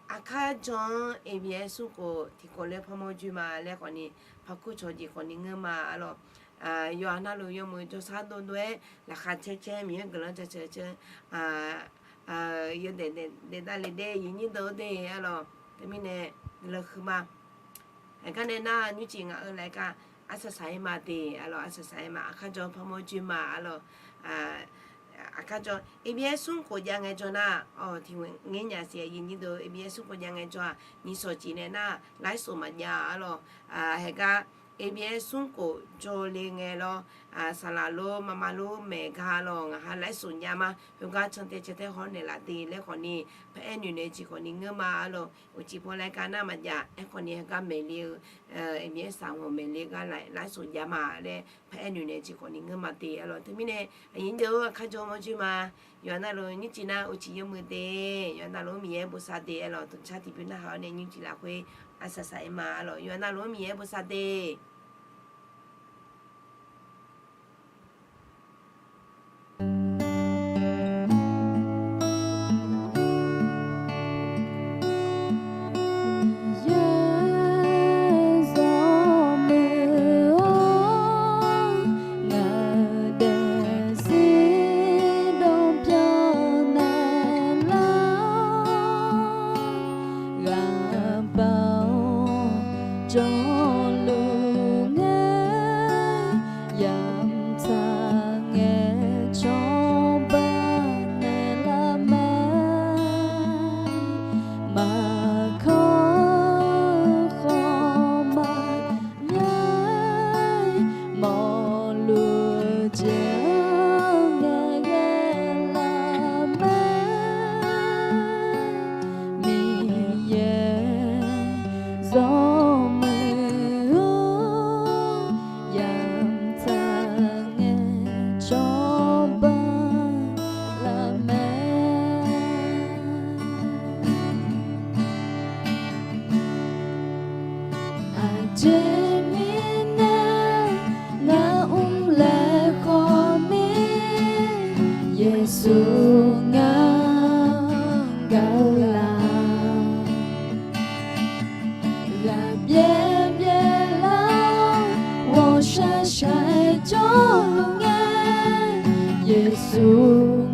Aqkar jan-anr A B S smr khof tiqkawv laer parmawr joe ma laer khawfni parkur cawq jeq khawfni ngeur ma arlawq. Yawqha navluf yawmuiq jawrshar dovdov-aer laqkhaq caer caer Miqyaer guiqlanq jaceuq caer yawdaef daef davle dae aqyuif nyir deuq-or de arlawq. Teumirnae guiqlanq huiqma. Aqgar nae nar nymrcif ngaq-eu laer gar arsaq saq-aer ma de arlawq, arsaq saq-aer ma. Aqkar jan-anr parmawr joe ma arlawq. Aqkar jan-anr A B S smr khof jav ngaejawr nar, tiq ngaer nyaf siq aqyuif nyir deuq-or, A B S smr khof jav ngaejawr-aq nyiq shawq cif nae nar larshof maqjav arlawq. Haegar A B S smr khof jawrle ngae lawr saqlaq lor maqma lor maeq gar lawq, ngaq ha laer sofnya ma. Khoergar cantae cantae hawr naeqlaf de laer khawfni, paraer noeqnaeq jeq khawfni ngeur ma arlawq. Uqcif paw laer gar nar maqjav, aerkhawfni heugar maeqle-eu, Miqyaer saq-anr maeqle gar laer sofnya ma laer paraer noeqnaeq jeq khawfni ngeur ma de arlawq. Teumirnae aqyuif nyir deuq-or, aqkar jawr mawrjoe ma. Yawqha navluf nymrcif nar uqcif yawmuiq de, yawqha navluf-anr Miqyaer bosav de arlawq. Dawqcar tiqbymr narhaq-awr nae nymrcif lafkhoer arsaq saq-aer ma arlawq. Yawqha navluf-anr Miqyaer bosav de. Miqyaer zawmuiq-or, ngaq daefzir dawqbyan naeqlar-awr, ghaqbaq-awr jawrluf ngae, yamtsaq ngae cawba naeqlaf mae. Maqkawr khawf maqmya, mawrluf jeq-anr ngaeqghae laf mae. Miqyaer zawmuiq-or, yamtsaq ngae cawba laf mae. Aqjeq mirnae ngaq mr laer khawf mir, Yeqsur ngar gaq-eu laf. Ghaqbyaer byaerlar-awr ghawqshaq shaq-aer jawrluf ngae, Yeqsur